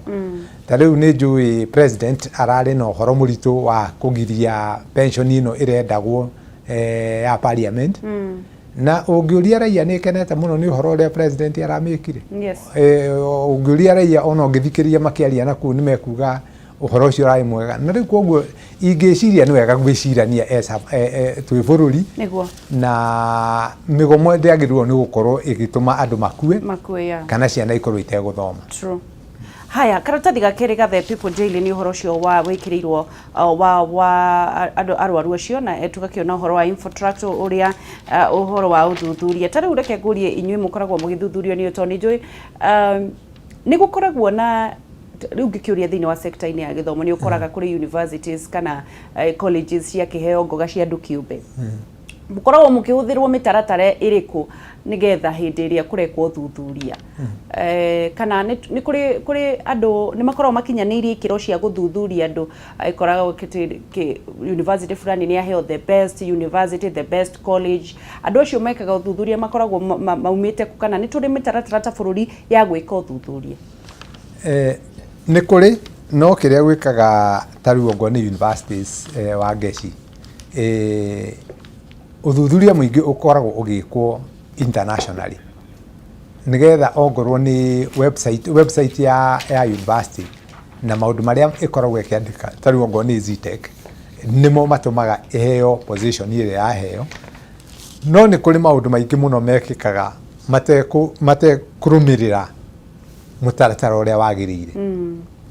Ta rĩu nĩ njũĩ president ararĩ na ũhoro mũritũ wa kũgiria pension ĩno ĩrendagwo ya parliament, na ũngĩũria raia nĩ ĩkenete mũno nĩ ũhoro ũrĩa president aramĩkire. Ũngĩũria raia, ona ũngĩthikĩrĩria makĩaria na kũu, nĩ mekuga ũhoro ũcio ũrarĩ mwega. Na rĩu koguo ingĩciria nĩ wega gwĩcirania as twĩ bũrũri na mĩgomo ndĩagĩrĩirwo nĩ gũkorwo ĩgĩtũma andũ makue makue ya kana ciana ikorwo itegũthoma. True. Haya, karatathi ga kerĩ ga The People Daily nĩ ũhoro ũcio wa wĩkĩrĩirwo wa andũ arwaru acio, na tũgakĩona ũhoro wa Infotrack, ũrĩa ũhoro wa ũthuthuria. Ta rĩu reke ngũrie inyuĩ mũkoragwo mũgĩthuthurio nĩ tondũ nĩ njũĩ nĩ gũkoragwo na rĩu ngĩkĩũria thĩinĩ wa sector-inĩ ya gĩthomo, nĩ ũkoraga kũrĩ universities kana colleges cia kĩheo ngoga cia andũ kĩũmbe. Mũkoragwo mũkĩhũthĩrwo mĩtaratara ĩrĩkũ nĩgetha hĩndĩ ĩrĩa kũrekwo ũthuthuria, kana nĩ kũrĩ andũ nĩ makoragwo makinyanĩirie ikĩro cia gũthuthuria andũ? Ĩkoragwo university fulani nĩ yaheo the best university, the best college. Andũ acio mekaga ũthuthuria makoragwo maumĩte kũ, kana nĩ tũrĩ mĩtaratara ta bũrũri ya gwĩka ũthuthuria? Nĩ kũrĩ, no kĩrĩa gwĩkaga ta rĩu ongorwo nĩ universities, wa ngeci, ũthuthuria mũingĩ ũkoragwo ũgĩkwo internationally. Nĩgetha ongorwo nĩ website, website ya, ya university na maũndũ marĩa ĩkoragwo ĩkĩandĩka ta rĩu ongorwo nĩ Zetech nĩmo matũmaga ĩheo position ĩrĩa yaheo. No nĩ kũrĩ maũndũ maingĩ mũno mekĩkaga matekũrũmĩrĩra mũtaratara ũrĩa wagĩrĩire.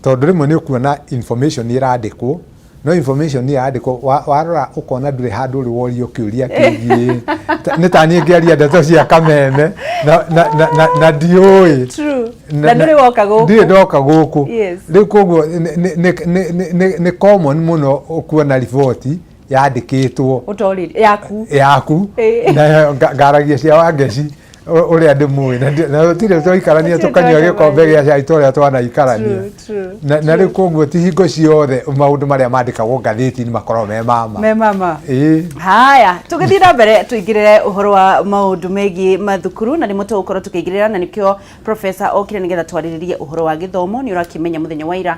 Tondũ rĩmwe nĩ ũkuona information ĩrandĩkwo no information ĩrandĩkwo warora ũkona ndũrĩ handũ ũrĩ worio kĩũria kĩgiĩ nĩ ta niĩ ngĩaria ndeto cia kameme na ndiũĩ. Na ndũrĩ woka gũkũ. Ndirĩ ndoka gũkũ. Rĩu koguo nĩ common mũno ũkuona riboti yandĩkĩtwo ũtorĩrie yaku yaku na ngaragia cia Wangeci ũrĩa ndĩmũĩ na gũtirĩ twaikarania tũkanyua gĩkombe gĩa cai ta ũrĩa twanaikarania. Na rĩu koguo ti hingo ciothe maũndũ marĩa mandĩkagwo ngathĩti-inĩ makoragwo me mama. Me mama. Ĩĩ. Haya, tũgĩthiĩ na mbere tũingĩrĩre ũhoro wa maũndũ megiĩ mathukuru na nĩmo tũgũkorwo tũkĩingĩrĩra na nĩkĩo professor okire nĩgetha twarĩrĩrie ũhoro wa gĩthomo. Nĩ ũrakĩmenya mũthenya wa ira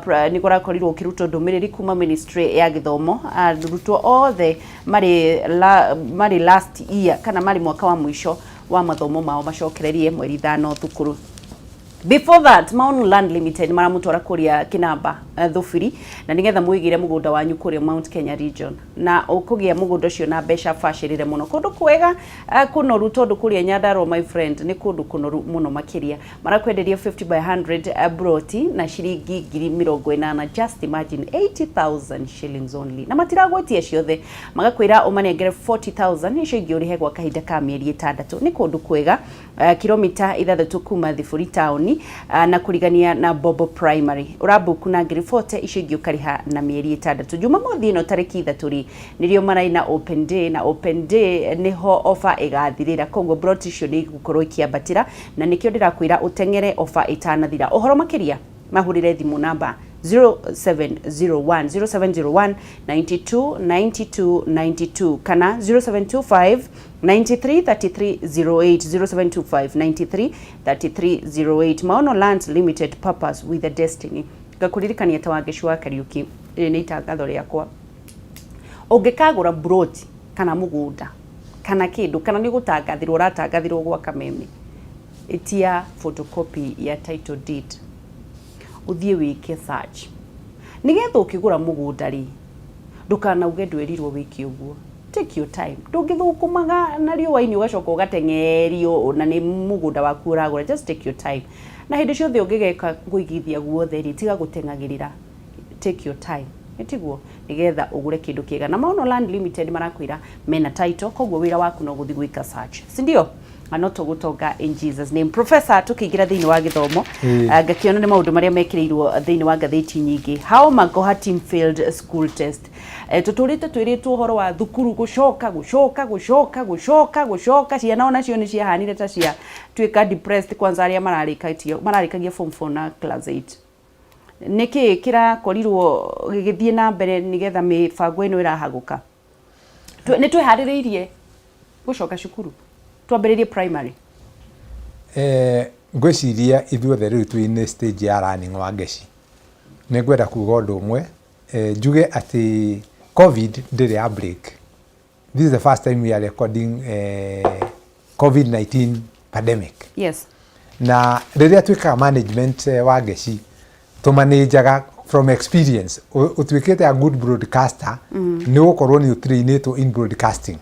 nĩ kũrakorirwo ũkĩrutwo ndũmĩrĩri kuma ministry ya gĩthomo, arutwo othe marĩ la, marĩ last year kana marĩ mwaka wa mũico wa mathomo mao macokererie mweri 5 thukuru. Before that, Maon Land Limited maramũtwara kũrĩa Kĩnamba, Thũbiri, na nĩgetha mwĩgĩre mũgũnda wanyu kũrĩa Mount Kenya region, na ũkũgĩa mũgũnda ũcio na mbeca bacĩrĩre mũno, kũndũ kwega, kũnoru, tondũ kũrĩa Nyandarua, my friend, nĩ kũndũ kũnoru mũno makĩria. Marakwenderia 50 by 100 broti na ciringi 80,000, just imagine, 80,000 shillings only, na matiragwetia ciothe, magakwĩra ũmanengere 40,000, icio ingĩ ũrĩhe gwa kahinda ka mĩeri 6. Nĩ kũndũ kwega, kilomita 6 kuma Thiburi taũni, na kũrigania na Bobo Primary. Ũrabuku na 40,000, icio ingĩ ũkarĩha na mĩeri 6. Jumamothi ĩno tarĩki 3 rĩ, nĩrĩo maraĩ na open day, na open day nĩho offer ĩgathirĩra, koguo broti icio nĩ igũkorwo ikĩambatĩra, na nĩkĩo ndĩrakwĩra ũteng'ere offer ĩtanathira. Ũhoro makĩria mahũrĩre thimũ namba 0701 0701 92 92 92 kana 0725 93 33 08, 0725 93 33 08. Maono Lands Limited, purpose with a destiny. Ngakũririkania ta Wangeci wa Kariuki, rĩrĩ nĩ itangatho rĩakwa, ũngĩkagũra broti kana mũgũnda kana kĩndũ kana nĩ gũtangathĩrwo ũratangathĩrwo gwa kameme, ĩtia photocopy ya title deed, ũthiĩ wĩke search, nĩgetha ũkĩgũra mũgũnda rĩ, ndũkanauge ndwerirwo wĩke ũguo. Take your time, ndũngĩthũkũmaga na riũa-inĩ ũgacoka ũgateng'erio na nĩ mũgũnda waku ũragũra. Just take your time, na hĩndĩ ciothe ũngĩgeka kũigithia guothe rĩ, tiga gũteng'agĩrĩra, take your time, nĩtiguo nĩgetha ũgũre kĩndũ kĩega. Na Maono Land Limited marakwĩra mena title, koguo wĩra waku no gũthiĩ gwĩka search, si ndio? Na no tũgũtonga in Jesus name. Professor, tũkĩingĩra thĩinĩ wa gĩthomo, ngakĩona nĩ maũndũ marĩa mekĩrĩirwo thĩinĩ wa ngathĩti nyingĩ, how Magoha team failed school test. Tũtũrĩte twĩrĩtwo ũhoro wa thukuru gũcoka gũcoka gũcoka gũcoka gũcoka, ciana onacio nĩ ciahanire ta cia tuĩka depressed, kwanza arĩa mararĩkĩtie mararĩkagia form 4 na class 8. Nĩkĩ kĩrakorirwo gĩgĩthiĩ na mbere nĩgetha mĩbango ĩno ĩrahagũka? Nĩ twĩharĩrĩirie gũcoka cukuru, twambĩrĩrie primary? Ngwĩciria ithuothe rĩu twĩ stage ya learning. Wangeci, nĩ ngwenda kuga ũndũ ũmwe, njuge atĩ COVID ndĩrĩ ya break. This is the first time we are recording COVID-19 pandemic. Na rĩrĩa twĩkaga management, Wangeci, tũmanĩnjaga from experience. Ũtuĩkĩte a good broadcaster nĩ gũkorwo nĩ ũtrainĩtwo in broadcasting.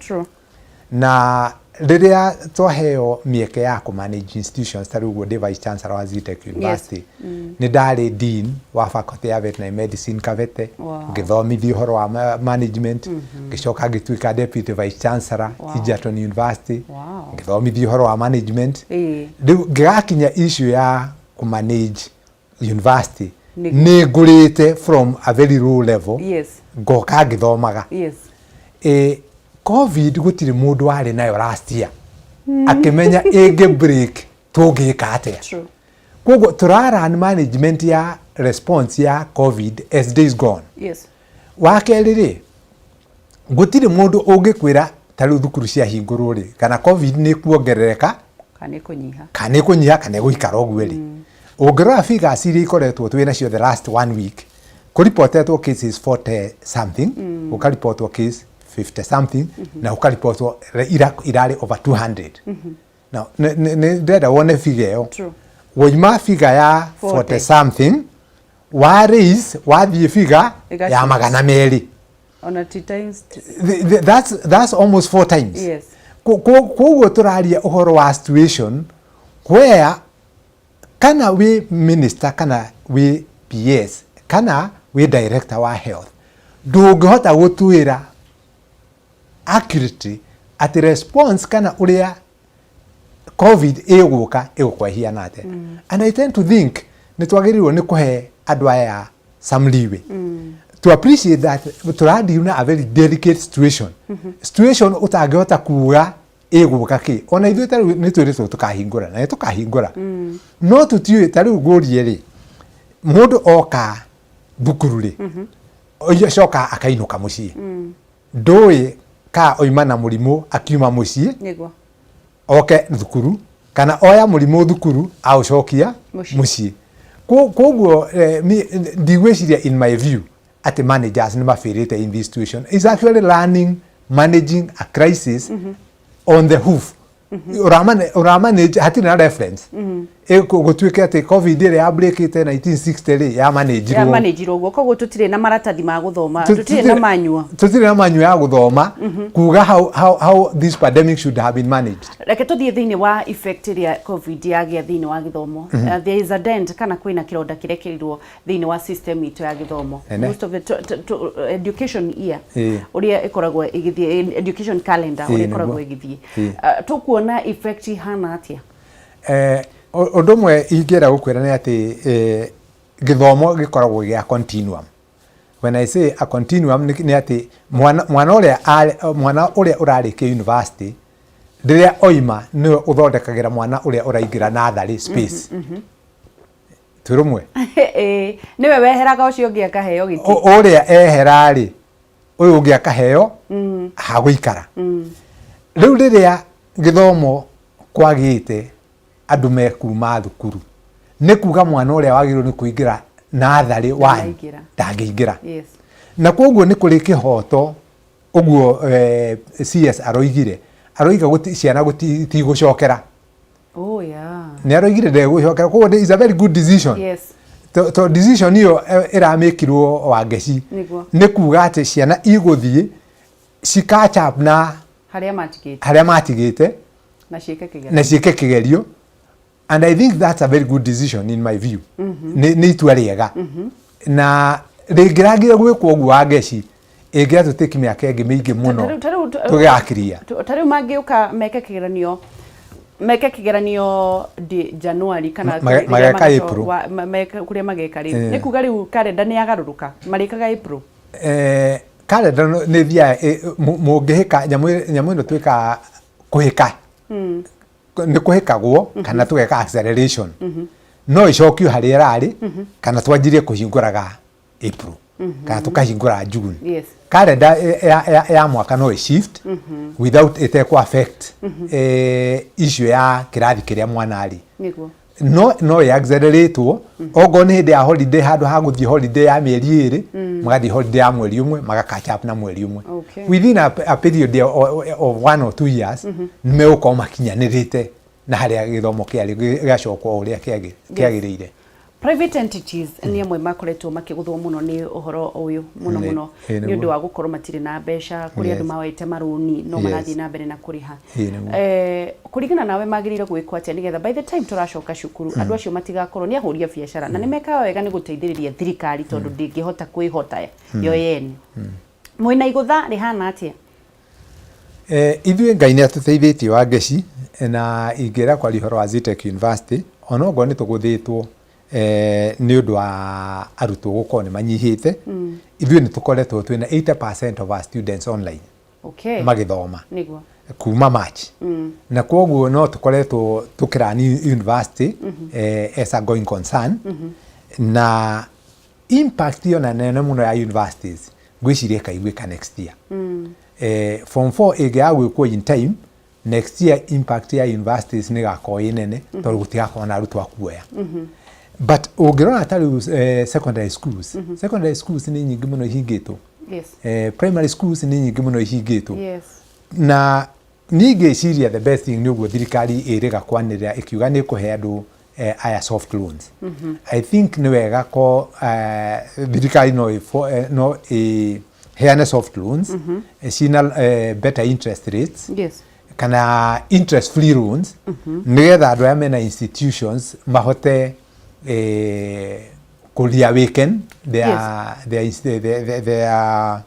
Na rĩrĩa twaheo mĩeke ya kũ manage institutions, ta rĩu ũguo ndĩ vice chancellor wa Zetech University, nĩ ndarĩ dean wa faculty ya veterinary medicine Kabete, ngĩthomithia ũhoro wa management, ngĩcoka ngĩtuĩka deputy vice chancellor Egerton University, ngĩthomithia ũhoro wa management. Rĩu ngĩgakinya issue ya kũ manage university, nĩ ngũrĩte from a very low level, ngoka ngĩthomaga. COVID gũtirĩ mũndũ warĩ nayo last year akĩmenya ĩngĩ break tũngĩka atĩa. Koguo tũrarun management ya response ya COVID as days gone. Wa kerĩ rĩ, gũtirĩ mũndũ ũngĩkwĩra ta rĩu thukuru ciahingũrwo rĩ, kana COVID nĩ kuongerereka kana ĩkũnyiha. Kana ĩkũnyiha kana ĩgũikara ũguo rĩ. Ũngĩrora figures iria ikoretwo twĩ nacio the last one week, kũripotetwo cases 40 something, gũkaripotwo case 50 something, na gũkaripotwo irarĩ over 200. Now, nĩ ndĩrenda wone figure ĩyo. True. Woima figure ya 40 40 something, wa raise wathiĩ figure ya Ĩgacoka. 200. Ona ti times That's almost four times. Yes. Koguo tũraria ũhoro wa situation where kana wĩ minister, kana wĩ PS, kana wĩ director wa health, ndũngĩhota gũtuĩra accurately atĩ response kana ũrĩa COVID ĩgũka ĩgũkorwo ĩhiana atĩa. And I tend to think nĩ twagĩrĩirwo nĩ kũhe andũ aya some leeway to appreciate that tũradeal na a very delicate situation, situation ũtangĩhota kuga ĩgũka kĩ. Ona ithuĩ ta rĩu nĩ twĩrĩtwo tũkahingũra, na nĩ tũkahingũra, no tũtiũĩ. Ta rĩu ngũrie rĩ, mũndũ oka thukuru rĩ, acoka akainũka mũciĩ, ndũĩ ka oima na mũrimũ akiuma mũciĩ oke thukuru, kana oya mũrimũ thukuru aũcokia Mũciĩ. mũciĩ. Koguo ndigwĩciria, in my view, atĩ managers nĩ mabĩrĩte in this situation. Is actually learning managing a crisis on the hoof. Ũramanage hatirĩ na reference. Gũtuĩke atĩ COVID ĩrĩa yambĩrĩkĩte 1960 rĩ, yamanagirwo Yamanagirwo ũguo, koguo tũtirĩ na maratathi ma gũthoma, tũtirĩ na manyua. Tũtirĩ na manyua ya gũthoma kuga how this pandemic should have been managed. Reke tũthiĩ thĩinĩ wa effect ĩrĩa COVID yagĩa thĩinĩ wa gĩthomo. There is a dent, kana kwĩna kĩronda kĩrekerirwo thĩinĩ wa system itũ ya gĩthomo. Ene. Most of the education year, ũrĩa ĩkoragwo ĩgĩthiĩ, education calendar, ũrĩa ĩkoragwo ĩgĩthiĩ, tũkuona effect ihana atĩa? Ũndũ ũmwe ingĩenda gũkwĩra nĩ atĩ gĩthomo gĩkoragwo gĩa continuum. When I say a continuum, nĩ atĩ mwana ũrĩa ũrarĩkia university, rĩrĩa oima, nĩwe ũthondekagĩra mwana ũrĩa ũraingĩra natharĩ space. Twĩ rũmwe? Ĩĩ, nĩwe weheraga, ũcio ũngĩ akaheo gĩtĩ. Ũrĩa ehera rĩ, ũyũ ũngĩ akaheo hagũikara. Rĩu rĩrĩa gĩthomo kwagĩte andũ mekuma thukuru, nĩ kuga mwana ũrĩa wagĩrĩirwo nĩ kũingĩra natharĩ one Ndangĩingĩra. ndangĩingĩra. Na koguo nĩ kũrĩ kĩhoto ũguo CS aroigire, aroiga ciana tigũcokera. Nĩ aroigire ndegũcokera, koguo is a very good decision. To decision ĩyo ĩramĩkirwo Wangeci nĩ kuga atĩ ciana igũthiĩ ci catch up na harĩa matigĩte, harĩa matigĩte, na ciĩke kĩgeranio. Na ciĩke kĩgerio, and I think that's a very good decision in my view. Nĩ itua rĩega, na rĩngĩragire gwĩkwo ũguo, Wangeci, ĩngĩatũtĩki mĩaka ĩngĩ mĩingĩ mũno tũgĩgakiria. Ta rĩu mangĩũka meke kĩgeranio ndi January kana rĩrĩa mageka April. Kũrĩa mageka rĩu, nĩ kuga rĩu karenda nĩ yagarũrũka, marĩkaga April. Karenda nĩ thiaga mũngĩhĩka nyamũ ĩno twĩkaga kũhĩka, nĩ kũhĩkagwo kana tũgeka acceleration, no ĩcokio harĩa ĩrarĩ, kana twanjirie kũhingũraga April kana tũkahingũra June. Karenda ya mwaka no ĩ shift without ĩtekũ affect issue ya kĩrathi kĩrĩa mwana arĩ. No ĩ accelerate-wo okorwo nĩ hĩndĩ ya holiday, handũ ha gũthiĩ holiday ya mĩeri 2, magathiĩ holiday ya mweri 1, maga catch up na mweri 1. Within a period of 1 or 2 years nĩ megũkorwo makinyanĩrĩte na harĩa gĩthomo kĩarĩ gĩgacokwo o ũrĩa kĩagĩrĩire. Private entities nĩ amwe makoretwo makĩgũthwo mũno nĩ ũhoro ũyũ mũno mũno, nĩ ũndũ wa gũkorwo matirĩ na mbeca, kũrĩ andũ maoete marũni no marathiĩ na mbere na kũrĩha. Kũringana nawe, magĩrĩire gwĩkwo atĩa nĩgetha by the time tũracoka cukuru andũ acio matigakorwo nĩ ahũri a biacara, na nĩ mekaga wega nĩ gũteithĩrĩria thirikari tondũ ndĩngĩhota kwĩhota yo yene? Mwĩna igũtha rĩhana atĩa? Ithuĩ Ngai nĩ atũteithĩtie, Wangeci, na ingĩra kwaria ũhoro wa Zetech University, onokorwo nĩ tũgũthĩtwo nĩ ũndũ wa arutwo gũkorwo nĩ manyihĩte, ithuĩ nĩ tũkoretwo twĩna 80% of our students online magĩthoma kuma March, na kwoguo no tũkoretwo tũkĩrani university as a going concern, na impact ĩyo na nene mũno ya universities ngwĩciria ĩkaiguĩka next year. Form 4 ĩngĩaga gwĩkwo in time next year, impact ya universities nĩ ĩgakorwo ĩ nene tondũ gũtigakorwo na arutwo a kuoya. But ũngĩrora ta rĩu secondary schools, secondary schools nĩ nyingĩ mũno ihingĩtwo. Primary schools nĩ nyingĩ mũno ihingĩtwo. Na Niĩ ngĩciria the best thing nĩ ũguo thirikari ĩrĩga kwanĩrĩra ĩkiuga nĩ ĩkũhe andũ aya soft loans. I think nĩ wega ko thirikari no no ĩheane soft loans ciĩna better interest rates kana interest free loans, nĩgetha andũ arĩa mena institutions mahote kũ reawaken their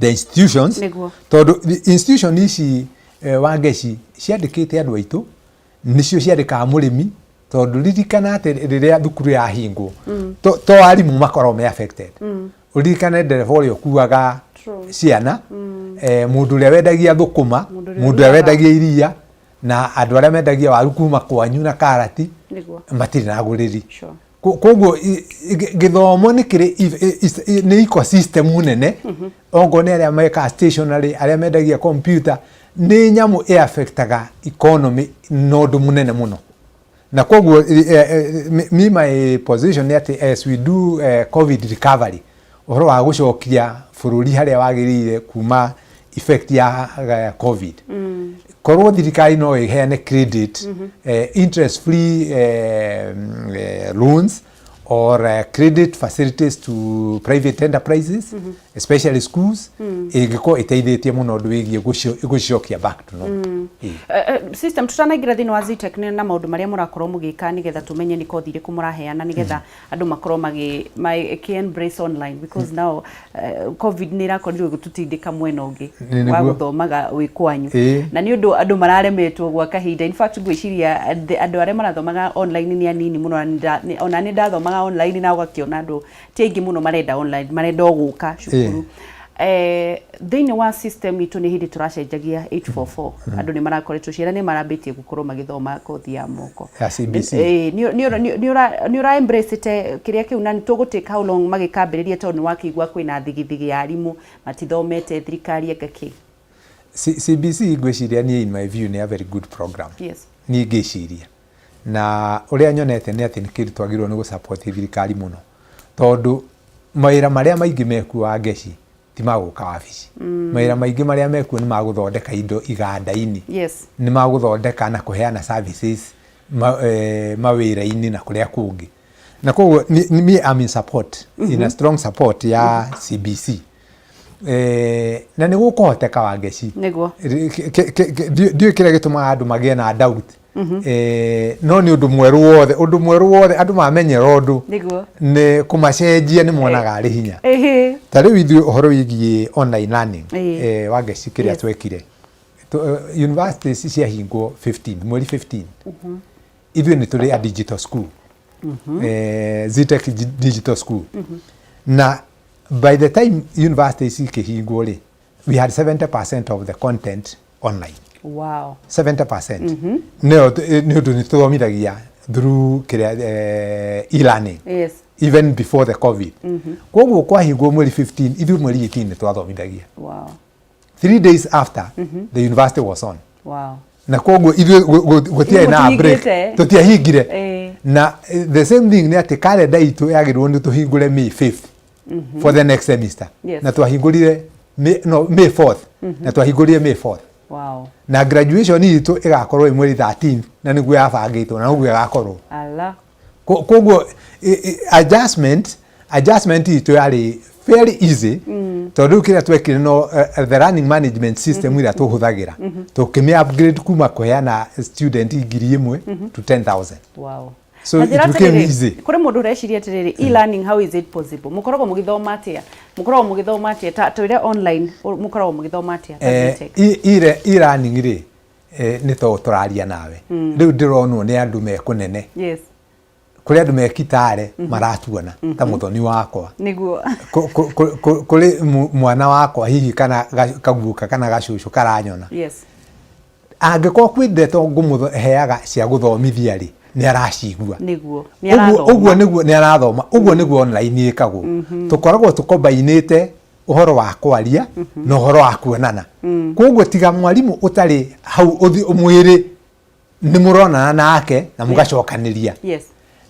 institutions, tondũ institution ici, Wangeci, ciandĩkĩte andũ aitũ, nĩcio ciandĩkaga mũrĩmi, tondũ ririkana atĩ rĩrĩa thukuru yahingwo, to arimũ makoragwo me affected. Ũririkane ndereba ũrĩa ũkuaga ciana, mũndũ ũrĩa wendagia thũkũma, Mũndũ ũrĩa mũndũ ũrĩa ũrĩaga. Wendagia iria, na andũ arĩa mendagia waru kuma kwanyu na karati, matirĩ na agũrĩri. Koguo gĩthomo nĩ kĩrĩ nĩ ecosystem nene. Ongorwo nĩ arĩa mekaga stationery, arĩa mendagia computer, nĩ nyamũ ĩ affectaga economy na ũndũ mũnene mũno. Na koguo me my position nĩ atĩ as we do COVID recovery, ũhoro wa gũcokia bũrũri harĩa wagĩrĩire kuma effect ya COVID, korwo thirikari no ĩheane credit, interest free loans or credit facilities to private enterprises, especially schools, ĩngĩkorwo ĩteithĩtie mũno ũndũ wĩgiĩ gũcokia back to normal. Ĩĩ. System tutanaingĩra thĩinĩ wa Zetech nĩ na maũndũ marĩa mũrakorwo mũgĩka nĩgetha tũmenye nĩ kothi irĩkũ mũraheana, nĩgetha andũ makorwo magĩ magĩ embrace online, because now COVID nĩ ĩrakorirwo ĩgĩtũtindĩka mwena ũngĩ Nĩ wa nĩguo. Gũthomaga wĩ kwanyu. Na nĩ ũndũ andũ mararemetwo gwa kahinda. In fact, ngwĩciria andũ arĩa marathomaga online nĩ anini mũno, na ona nĩ ndathomaga online na ũgakĩona andũ ti aingĩ mũno marenda online, marenda o gũka cukuru. Thĩinĩ wa system itũ nĩ hĩndĩ tũracenjagia 844, andũ nĩ marakoretwo, ciana nĩ marambĩtie gũkorwo magĩthoma kothi ya moko. Ya CBC. Nĩ ũra embrace te kĩrĩa kĩu, na nĩ tũgũ take how long magĩkambĩrĩria, tondũ nĩ wakĩigua kwĩna thigithigi ya arimũ matithomete, thirikari anga kĩ? CBC ngwĩciria niĩ in my view nĩ a very good program. Niĩ ngĩciria na ũrĩa nyonete nĩ atĩ nĩ kĩndũ twagĩrĩirwo nĩ gũ-support thirikari mũno, tondũ mawĩra marĩa maingĩ mekuo, Wangeci, ti magũka wabici. Mawĩra maingĩ marĩa mekuo nĩ magũthondeka indo iganda-inĩ, nĩ magũthondeka na kũheana services mawĩra-inĩ na kũrĩa kũngĩ. Na koguo me am in support, in a strong support ya CBC. Na nĩ gũkũhoteka, Wangeci. Ndiũĩ kĩrĩa gĩtũmaga andũ magĩe na doubt. No nĩ ũndũ mwerũ wothe, ũndũ mwerũ wothe andũ mamenyera ũndũ, nĩ kũmacenjia nĩ monaga arĩ hinya. Ta rĩu ithuĩ ũhoro wĩgiĩ online learning, Wangeci, kĩrĩa twekire, universities ciahingwo 15, mweri 15, ithuĩ nĩ tũrĩ a digital school, Zetech Digital School, na by the time universities ikĩhingwo rĩ, we had 70% of the content online. 70%. Nĩyo nĩ ũndũ nĩ tũthomithagia through kĩrĩa, e-learning, even before the COVID. Koguo kwahingwo mweri 15, ithuĩ mweri 18 nĩ twathomithagia. 3 days after, the university was on. Na koguo ithuĩ gũtiarĩ na break. Mũtihingĩte. Tũtiahingire. Na the same thing nĩ atĩ kalenda itũ yagĩrĩirwo nĩ tũhingũre May 5th for the next semester, na twahingũrire May, no, May 4th, na twahingũrire May 4th. Na graduation itũ ĩgakorwo ĩ mweri 13, na nĩguo yabangĩtwo na noguo ĩgakorwo. Ala. Koguo adjustment itũ yarĩ very easy, tondũ rĩu kĩrĩa twekire no the learning management system ĩrĩa tũhũthagĩra, tũkĩmĩ upgrade kuma kũheana student 1,000 to 10,000. So Na njĩra it became atĩrĩrĩ, easy. Kũrĩ mũndũ ũreciria atĩrĩrĩ, e-learning, how is it possible? Mũkoragwo mũgĩthoma atĩa? Mũkoragwo mũgĩthoma atĩa? Ta twĩre online, mũkoragwo mũgĩthoma atĩa ta Zetech? E-learning rĩ, nĩ to tũraria nawe rĩu, ndĩronwo nĩ andũ me kũnene, kũrĩ andũ me Kitale maratuona ta mũthoni wakwa. Kũrĩ mwana wakwa hihi kana kaguka kana gacũcũ karanyona. Angĩkorwo kwĩ ndeto ngũmũheaga cia gũthomithia rĩ, nĩ aracigua. Nĩ Ũguo arathoma. Ũguo nĩguo nĩ arathoma. Ũguo nĩguo online ĩkagwo. Tũkoragwo tũkombainĩte ũhoro wa kwaria na ũhoro wa kuonana. Koguo tiga mwarimũ ũtarĩ hau mwĩrĩ, nĩ mũronana nake na mũgacokanĩria.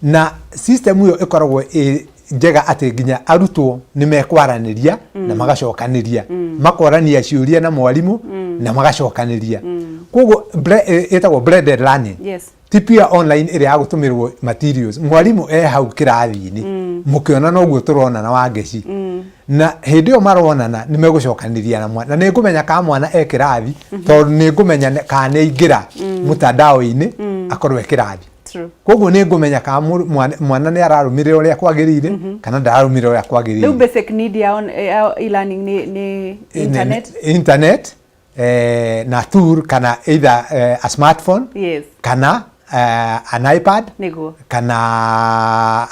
Na system ĩyo ĩkoragwo ĩ njega atĩ nginya arutwo nĩ mekwaranĩria na magacokanĩria, makorania ciũria na mwarimũ na magacokanĩria. Koguo ĩtagwo blended learning. Ti pure online ĩrĩa ya gũtũmĩrwo materials, mwarimũ e hau kĩrathi-inĩ mũkĩonana ũguo tũronana wa ngeci, na hĩndĩ ĩyo maronana nĩ megũcokanĩria na mwana, na nĩ ngũmenya kana mwana e kĩrathi, tondũ nĩ ngũmenya kana nĩ aingĩra mtandao-inĩ akorwo e kĩrathi. Koguo nĩ ngũmenya kana mwana nĩ ararũmĩrĩra ũrĩa kwagĩrĩire kana ndararũmĩrĩra ũrĩa Rĩu kwagĩrĩire. Basic need ya e-learning nĩ internet. Internet na tool kana either a smartphone kana an iPad kana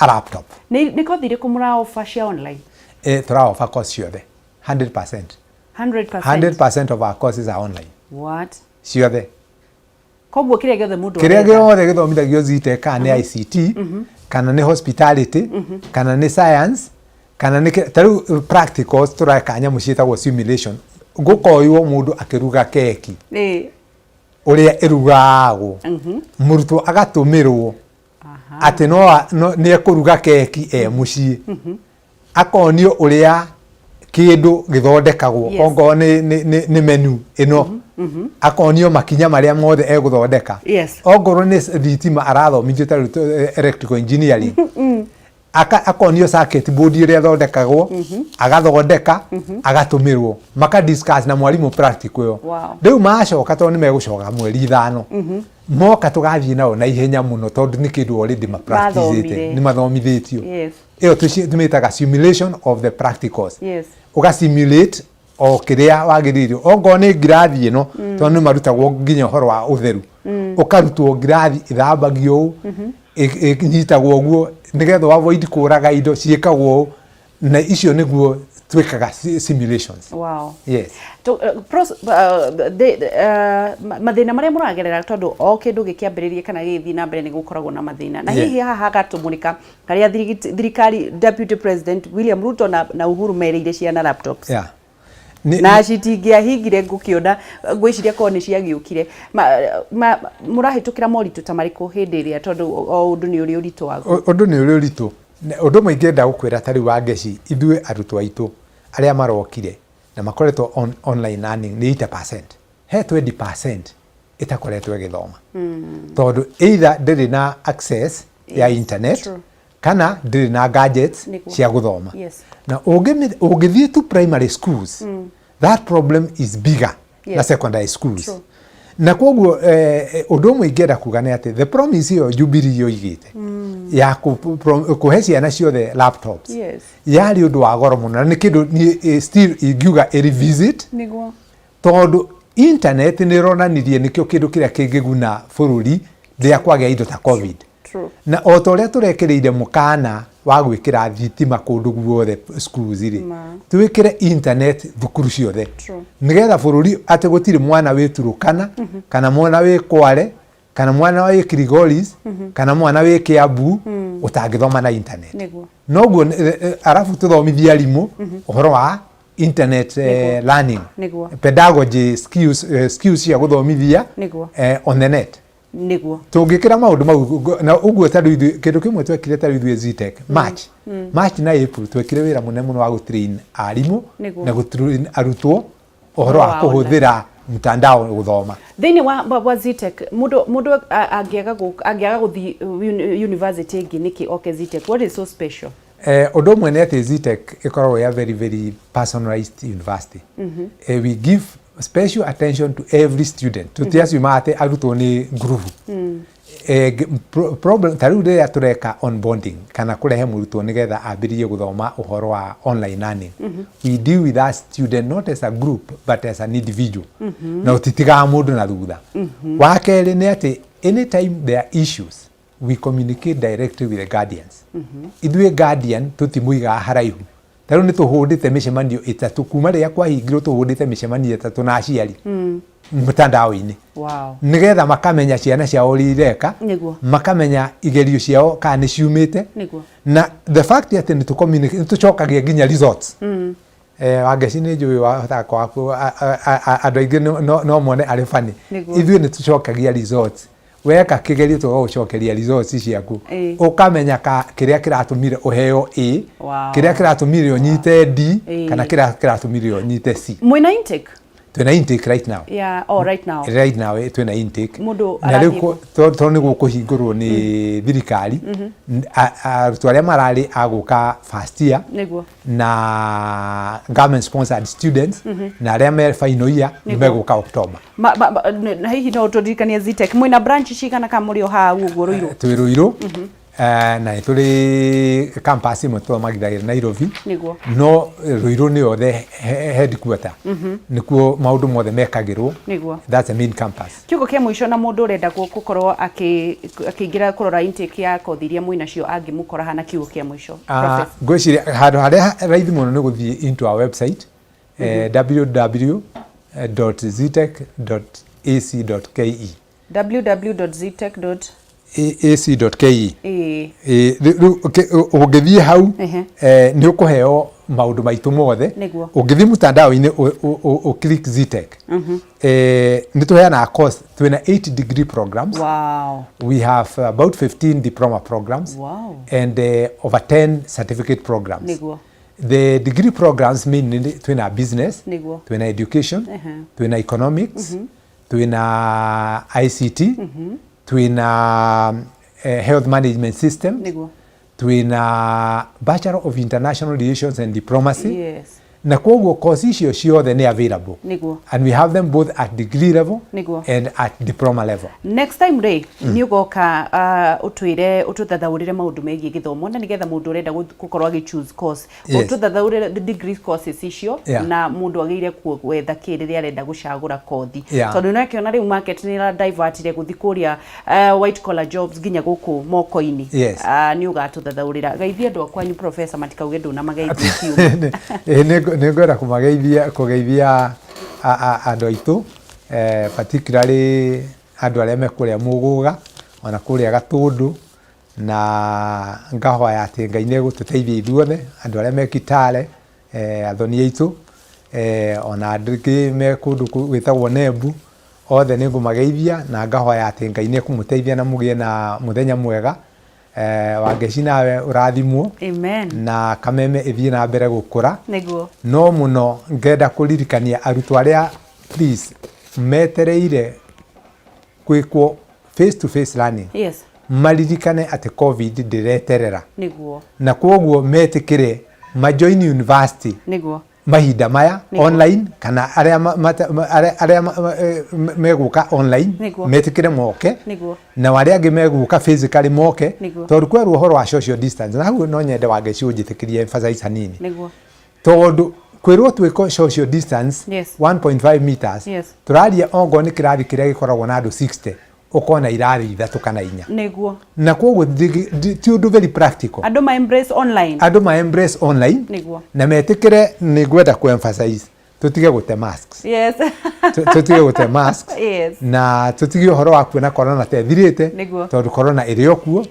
a laptop. Nĩ kothi irĩkũ mũra offer cia online? Tũra offer course ciothe 100%. 100%? 100% of our courses are online. What? Ciothe. Koguo kĩrĩa gĩothe mũndũ kĩrĩa arenda. Gĩothe gĩthomithagio Zetech, kana nĩ ICT, kana nĩ hospitality, kana nĩ science, kana nĩ ta rĩu practicals, tũreka nyamũ ciĩtagwo simulation, gũkoywo mũndũ akĩruga keki ũrĩa ĩrugagwo, mũrutwo agatũmĩrwo atĩ no nĩ ekũruga keki e mũciĩ, akonio ũrĩa kĩndũ gĩthondekagwo, ongorwo nĩ menu ĩno, akonio makinya marĩa mothe egũthondeka. Ongorwo nĩ thitima arathomithio, ta rĩu electrical engineering, akonio circuit board ĩrĩa ĩthondekagwo, agathondeka, agatũmĩrwo, maka discuss na mwarimũ practical ĩyo. Rĩu macoka, tondũ nĩ megũcoka mweri 5, moka tũgathiĩ nao na ihenya mũno, tondũ nĩ kĩndũ already mapracticĩte. Mathomire. Nĩ mathomithĩtio. Ĩyo tũmĩtaga simulation of the practicals. Ũga simulate o kĩrĩa wagĩrĩirwo, ongorwo nĩ ngirathi ĩno, tondũ nĩ marutagwo nginya ũhoro wa ũtheru, ũkarutwo ngirathi ĩthambagio ũũ, ĩnyitagwo ũguo nĩgetha avoid kũraga indo, ciĩkagwo ũũ, na icio nĩguo twĩkaga simulations. Yes. To, pros, mathĩna marĩa mũragerera, tondũ o kĩndũ gĩkĩambĩrĩria kana gĩgĩthiĩ na mbere nĩ gũkoragwo na mathĩna, na hihi haha hagatũmũrĩka karĩa thirikari, Deputy President William Ruto na Uhuru merĩire ciana laptops na citingĩahingire, ngũkĩona ngwĩciria korwo nĩ ciagĩũkire. Mũrahĩtũkĩra moritũ ta marĩkũ hĩndĩ ĩrĩa, tondũ o ũndũ nĩ ũrĩ ũritũ waguo? Ũndũ nĩ ũrĩ ũritũ. Ũndũ ũmwe ingĩenda gũkwĩra, ta rĩu Wangeci, ithuĩ arutwo aitũ arĩa marokire na makoretwo on online learning nĩ 80%. He 20% ĩtakoretwo ĩgĩthoma, tondũ either ndĩrĩ na access ya internet kana ndĩrĩ na gadgets cia gũthoma. Na ũngĩthiĩ to primary schools, that problem is bigger na secondary schools. Na koguo ũndũ ũmwe ingĩenda kuga nĩ atĩ the promise ĩyo Jubilee yoigĩte ya kũhe ciana ciothe laptops yarĩ ũndũ wa goro mũno, na nĩ kĩndũ niĩ still ingiuga ĩ revisit, tondũ internet nĩ ĩronanirie nĩkĩo kĩndũ kĩrĩa kĩngĩguna bũrũri rĩrĩa kwagĩa indo ta COVID. Na o ta ũrĩa tũrekĩrĩire mũkana wa gwĩkĩra thitima kũndũ guothe schools rĩ, twĩkĩre internet thukuru ciothe, nĩgetha bũrũri atĩ gũtirĩ mwana wĩ Turukana, kana mwana wĩ Kware, kana mwana wĩ Kilgoris, kana mwana wĩ Kiambu ũtangĩthoma na internet. Noguo arabu tũthomithie arimũ ũhoro wa internet learning, pedagogy skills, skills cia gũthomithia on the net. Tũngĩkĩra maũndũ mau na ũguo, ta rĩu ithuĩ kĩndũ kĩmwe twekire, ta rĩu ithuĩ Zetech, March na April, twekire wĩra mũnene mũno wa gũtrain arimũ na gũtrain arutwo ũhoro wa wa kũhũthĩra mtandao gũthoma. Thĩinĩ wa Zetech, mũndũ angĩaga gũthiĩ university ĩngĩ nĩkĩ oke Zetech? What is so special? Ũndũ ũmwe nĩ atĩ Zetech ĩkoragwo ya very very personalized university. We give special attention to every student. Tũtiaciuma atĩ arutwo nĩ ngurubu. Problem ta rĩu rĩrĩa tũreka onboarding kana kũrehe mũrutwo nĩgetha ambĩrĩrie gũthoma ũhoro wa online learning, we deal with that student not as a group but as an individual, na ũtitigaga mũndũ na thutha. Wa kerĩ nĩ atĩ anytime there are issues, we communicate directly with the guardians. Ithuĩ guardian tũtimũigaga haraihu. Ta rĩu nĩ tũhũndĩte mĩcemanio 3 kuma rĩrĩa kwahingirwo, tũhũndĩte mĩcemanio 3 na aciari mtandao-inĩ, nĩgetha makamenya ciana ciao ũrĩa ireka, makamenya igerio ciao kana nĩ ciumĩte, na the fact atĩ nĩ tũ tũcokagia nginya results. Wangeci, nĩ njũĩ wahota kwaku andũ aingĩ no mone arĩ funny. Ithuĩ nĩ tũcokagia results. Weka kĩgerio tũgagũcokeria results ciaku. Ũkamenya ka kĩrĩa kĩratũmire ũheo A, kĩrĩa kĩratũmire ũnyite D, kana kĩrĩa kĩratũmire ũnyite C. Mwĩna intake? Twĩna intake right now. Yeah, oh, right now. Right now twĩna intake. Mũndũ Na rĩu arathiĩ tondũ nĩ gũkũhingũrwo nĩ thirikari, arutwo arĩa mararĩ a gũka first year na government sponsored students na arĩa me final year nĩ megũka October. Na hihi no ũtũririkanie Zetech mwĩna branch cigana kana mũrĩ o hau ũguo Rũirũ? Twĩ Rũirũ, na nĩ tũrĩ campus ĩmwe tũthomagithagĩra Nairobi. No Rũirũ nĩyo the headquarter, nĩkuo maũndũ mothe mekagĩrwo. That's the main campus. Kiugo kĩa mũico na mũndũ ũrenda gũkorwo akĩingĩra kũrora intake ya kothi iria mwĩnacio angĩmũkora hana, kiugo kĩa mũico, Professor? Ngwĩciria handũ harĩa raithi mũno nĩ gũthiĩ into our website, www.zetech.ac.ke. www.zetech. ac.ke. Rĩu ũngĩthiĩ hau, nĩ ũkũheo maũndũ maitũ mothe. Ũngĩthiĩ mtandao-inĩ ũ click Zetech, nĩ tũheanaga course. Twĩna 8 degree programs. We have about 15 diploma programs and over 10 certificate programs. The degree programs mainly twĩna business, twĩna education, twĩna economics, twĩna ICT, twĩna health management system, twĩna Bachelor of International Relations and Diplomacy. Na koguo course icio ciothe nĩ available and we have them both at degree level and at diploma level. Next time rĩ, nĩ ũgoka ũtwĩre, ũtũthathaũrĩre maũndũ megiĩ gĩthomo, na nĩgetha mũndũ ũrenda gũkorwo agĩ choose course, ũtũthathaũrĩre the degree courses icio na mũndũ agĩrĩire gwetha kĩ rĩrĩa arenda gũcagũra kothi, tondũ no ĩkĩona rĩu market nĩ ĩra divertire gũthiĩ kũrĩa white collar jobs nginya gũkũ moko-inĩ. Nĩ ũgatũthathaũrĩra. Geithia andũ a kwanyu, Professor, matikauge ndũnamageithia kiugo. Nĩ ngwenda kũmageithia, kũgeithia andũ aitũ, particularly andũ arĩa me kũrĩa Mũgũga ona kũrĩa Gatũndũ, na ngahoya atĩ Ngai nĩ egũtũteithia ithuothe, andũ arĩa me Kitale, athoni aitũ, ona andũ angĩ me kũndũ gwĩtagwo Nembu, othe nĩ ngũmageithia na ngahoya atĩ Ngai nĩ ekũmũteithia na mũgĩe na mũthenya mwega. Wangeci, nawe ũrathimwo. Amen. Na Kameme ĩthiĩ na mbere gũkũra. No mũno ngenda kũririkania arutwo arĩa, please, metereire gwĩkwo face to face learning, maririkane atĩ COVID ndĩreterera, na kwoguo metĩkĩre majoin university mahinda maya online, kana arĩa megũka online, metĩkĩre moke, na arĩa angĩ megũka physically moke, tondũ kwerwo ũhoro wa social distance, na hau no nyende Wangeci ũnjĩtĩkĩrie emphasize hanini, tondũ kwĩrwo twĩko social distance 1.5 meters, tũraria ongorwo nĩ kĩrathi kĩrĩa gĩkoragwo na andũ 60, ũkona irathi ithatũ kana inya. Na koguo ti ũndũ very practical. Andũ ma embrace online. Andũ ma embrace online na metĩkĩre. Nĩ ngwenda ku emphasize tũtige gũte masks. Tũtige gũte masks na tũtige ũhoro wa kuona corona ta ĩthirĩte, tondũ corona ĩrĩ o kuo,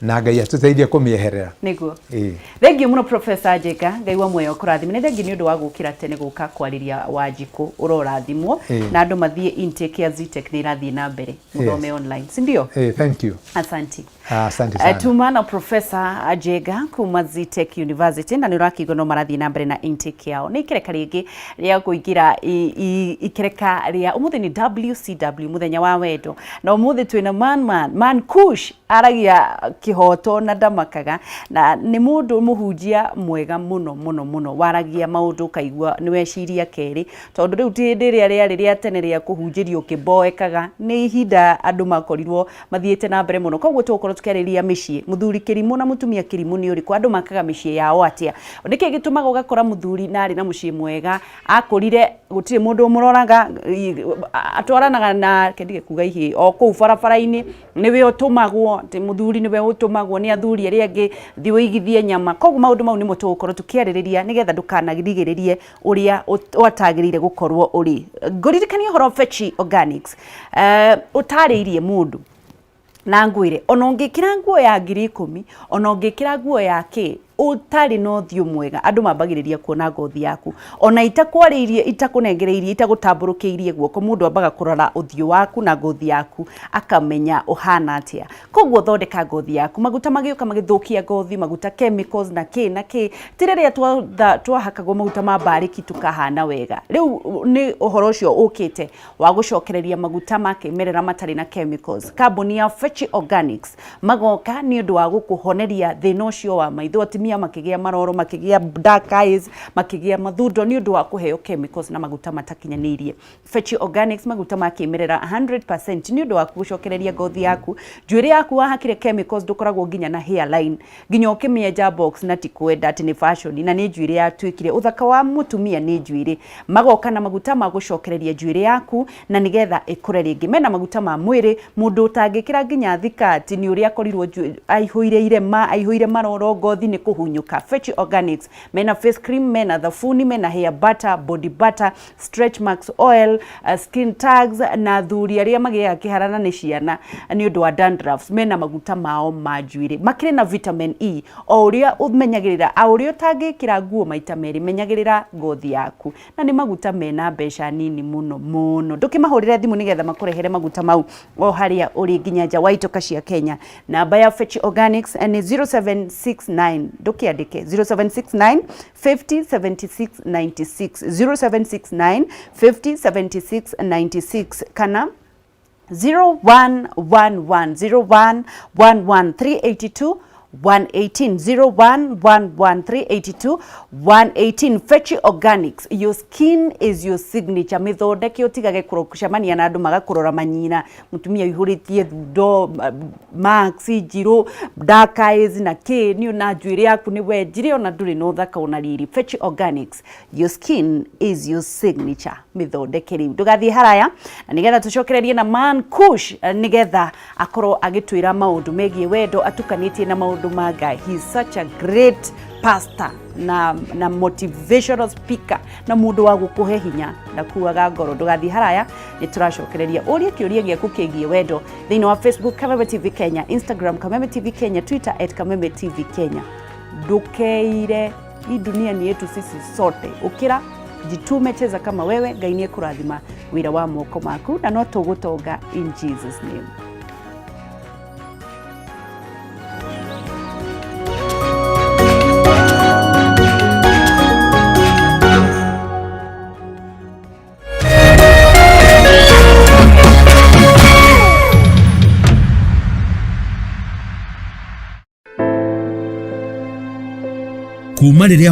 na Ngai atũteithie kũmĩeherera. Thengiũ mũno, Professor Njenga. Ngai wa muoyo kũrathime. Nĩ thengiũ nĩ ũndũ wa gũkĩra tene gũka kwarĩria Wanjikũ. Ũrorathimwo. Na andũ mathiĩ intake ya Zetech, nĩ ĩrathiĩ na mbere, mũthome online, si ndio? Ĩĩ, thank you. Asanti. Ah, asante sana. Tuma na Professor Njenga kuma Zetech University, na nĩ ũrakĩigua no marathiĩ na mbere na intake yao. Nĩ ikereka rĩngĩ rĩa kũingĩra ikereka rĩa ũmũthĩ nĩ WCW, mũthenya wa wendo, na ũmũthĩ twĩna man man man kush, aragia kĩhoto na ndamakaga, na nĩ mũndũ mũhunjia mwega mũno mũno mũno, waragia maũndũ ũkaigua nĩ weciria kerĩ, tondũ rĩu ti hĩndĩ ĩrĩa rĩarĩ rĩa tene rĩa kũhunjĩrio ũkĩmboekaga, nĩ ihinda andũ makorirwo mathiĩte na mbere mũno. Koguo tũgũkorwo tũkĩarĩrĩria mĩciĩ, mũthuri kĩrimũ na mũtumia kĩrimũ nĩ ũrĩkũ, andũ makaga mĩciĩ yao atĩa, nĩkĩ gĩtũmaga ũgakora mũthuri na arĩ na mũciĩ mwega, akũrire gũtirĩ mũndũ ũmũroraga, atwaranaga na kendige kuga ihĩ o kũu barabara-inĩ, nĩwe ũtũmagwo, atĩ mũthuri nĩwe ũtũmagwo nĩ athuri arĩa angĩ, thiĩ ũigithie nyama. Koguo maũndũ mau nĩmo tũgũkorwo tũkĩarĩrĩria, nĩgetha ndũkanarigĩrĩrie ũrĩa watagĩrĩire gũkorwo ũrĩ. Ngũririkania ũhoro wa Fechi Organics. Ũtarĩirie mũndũ na ngwĩre, ona ũngĩkĩra nguo ya 10,000, ona ũngĩkĩra nguo ya kĩ, Ũtarĩ na ũthiũ mwega, andũ mambagĩrĩria kuona ngothi yaku. Ona itakwarĩirie, itakũnengereirie, itagũtambũrũkĩirie guoko, mũndũ ambaga kũrora ũthiũ waku na ngothi yaku akamenya ũhana atĩa. Koguo thondeka ngothi yaku. Maguta magĩũka magĩthũkia ngothi, maguta chemicals na kĩ na kĩ. Ti rĩrĩa twahakagwo maguta ma mbarĩki tũkahana wega. Rĩu nĩ ũhoro ũcio ũkĩte wa gũcokereria maguta ma kĩmerera matarĩ na chemicals. Kambuni ya Fechi Organics magoka nĩ ũndũ wa gũkũhoneria thĩna ũcio wa maitho. Atumia makĩgĩa maroro, makĩgĩa dark eyes, makĩgĩa mathundo nĩ ũndũ wa kũheo chemicals na maguta matakinyanĩirie. Fechi Organics maguta ma kĩmerera 100% nĩ ũndũ wa gũcokereria ngothi yaku. Njuĩrĩ yaku wahakire chemicals ndũkoragwo nginya na hairline, nginya ũkĩmĩenja box na ti kwenda atĩ nĩ fashion, na nĩ njuĩrĩ yatuĩkire ũthaka wa mũtumia nĩ njuĩrĩ. Magoka na maguta ma gũcokereria njuĩrĩ yaku na nĩgetha ĩkũre rĩngĩ. Mena maguta ma mwĩrĩ, mũndũ ũtangĩkĩra nginya thikati nĩ ũrĩa akorirwo aihũire irema, aihũire maroro, ngothi nĩ kũhunyũka. Fechi Organics mena face cream, mena thabuni, mena hair butter, body butter, stretch marks oil, skin tags, na athuri arĩa magĩaga kĩhara na nĩ ciana nĩ ũndũ wa dandruffs, mena maguta mao ma njuĩrĩ makĩrĩ na vitamin E. O ũrĩa ũmenyagĩrĩra, o ũrĩa ũtangĩkĩra nguo maita merĩ, menyagĩrĩra ngothi yaku, na nĩ maguta mena mbeca nini mũno mũno. Ndũkĩmahũrĩre thimũ nĩgetha makũrehere maguta mau o harĩa ũrĩ nginya nja wa itoka cia Kenya. Namba ya Fechi Organics nĩ 0769, ndũkĩandĩke, 0769 50 76 96, 0769 50 76 96 kana 0111 0111 382 118, 0111 382 118. Fechi Organics, your skin is your signature. Mĩthondeke ũtigage gũcemania na andũ magakũrora manyina, mũtumia ũihũrĩtie thundo, marks njirũ, dark eyes na kĩ nĩ na njuĩrĩ yaku nĩ wenjire ona ndũrĩ na ũthaka ona riri. Fechi Organics, your skin is your signature. Mĩthondeke rĩu, ndũgathiĩ haraya, na nĩgetha tũcokererie na Man Kush, nĩgetha akorwo agĩtwĩra maũndũ megiĩ wendo atukanĩtie na maũndũ ma Ngai. He is such a great pastor na motivational speaker na mũndũ wa gũkũhe hinya ndakuaga ngoro. Ndũgathiĩ haraya, nĩ tũracokereria. Ũrie kĩũria gĩaku kĩgiĩ wendo thĩinĩ wa Facebook Kameme TV Kenya, Instagram Kameme TV Kenya, Twitter @KamemeTVKenya. Ndũkeire, hii dunia ni yetu sisi sote. Ũkĩra, jitume, cheza kama wewe. Ngai nĩ ekũrathima wĩra wa moko maku na no tũgũtonga in Jesus name. Kuma rĩrĩa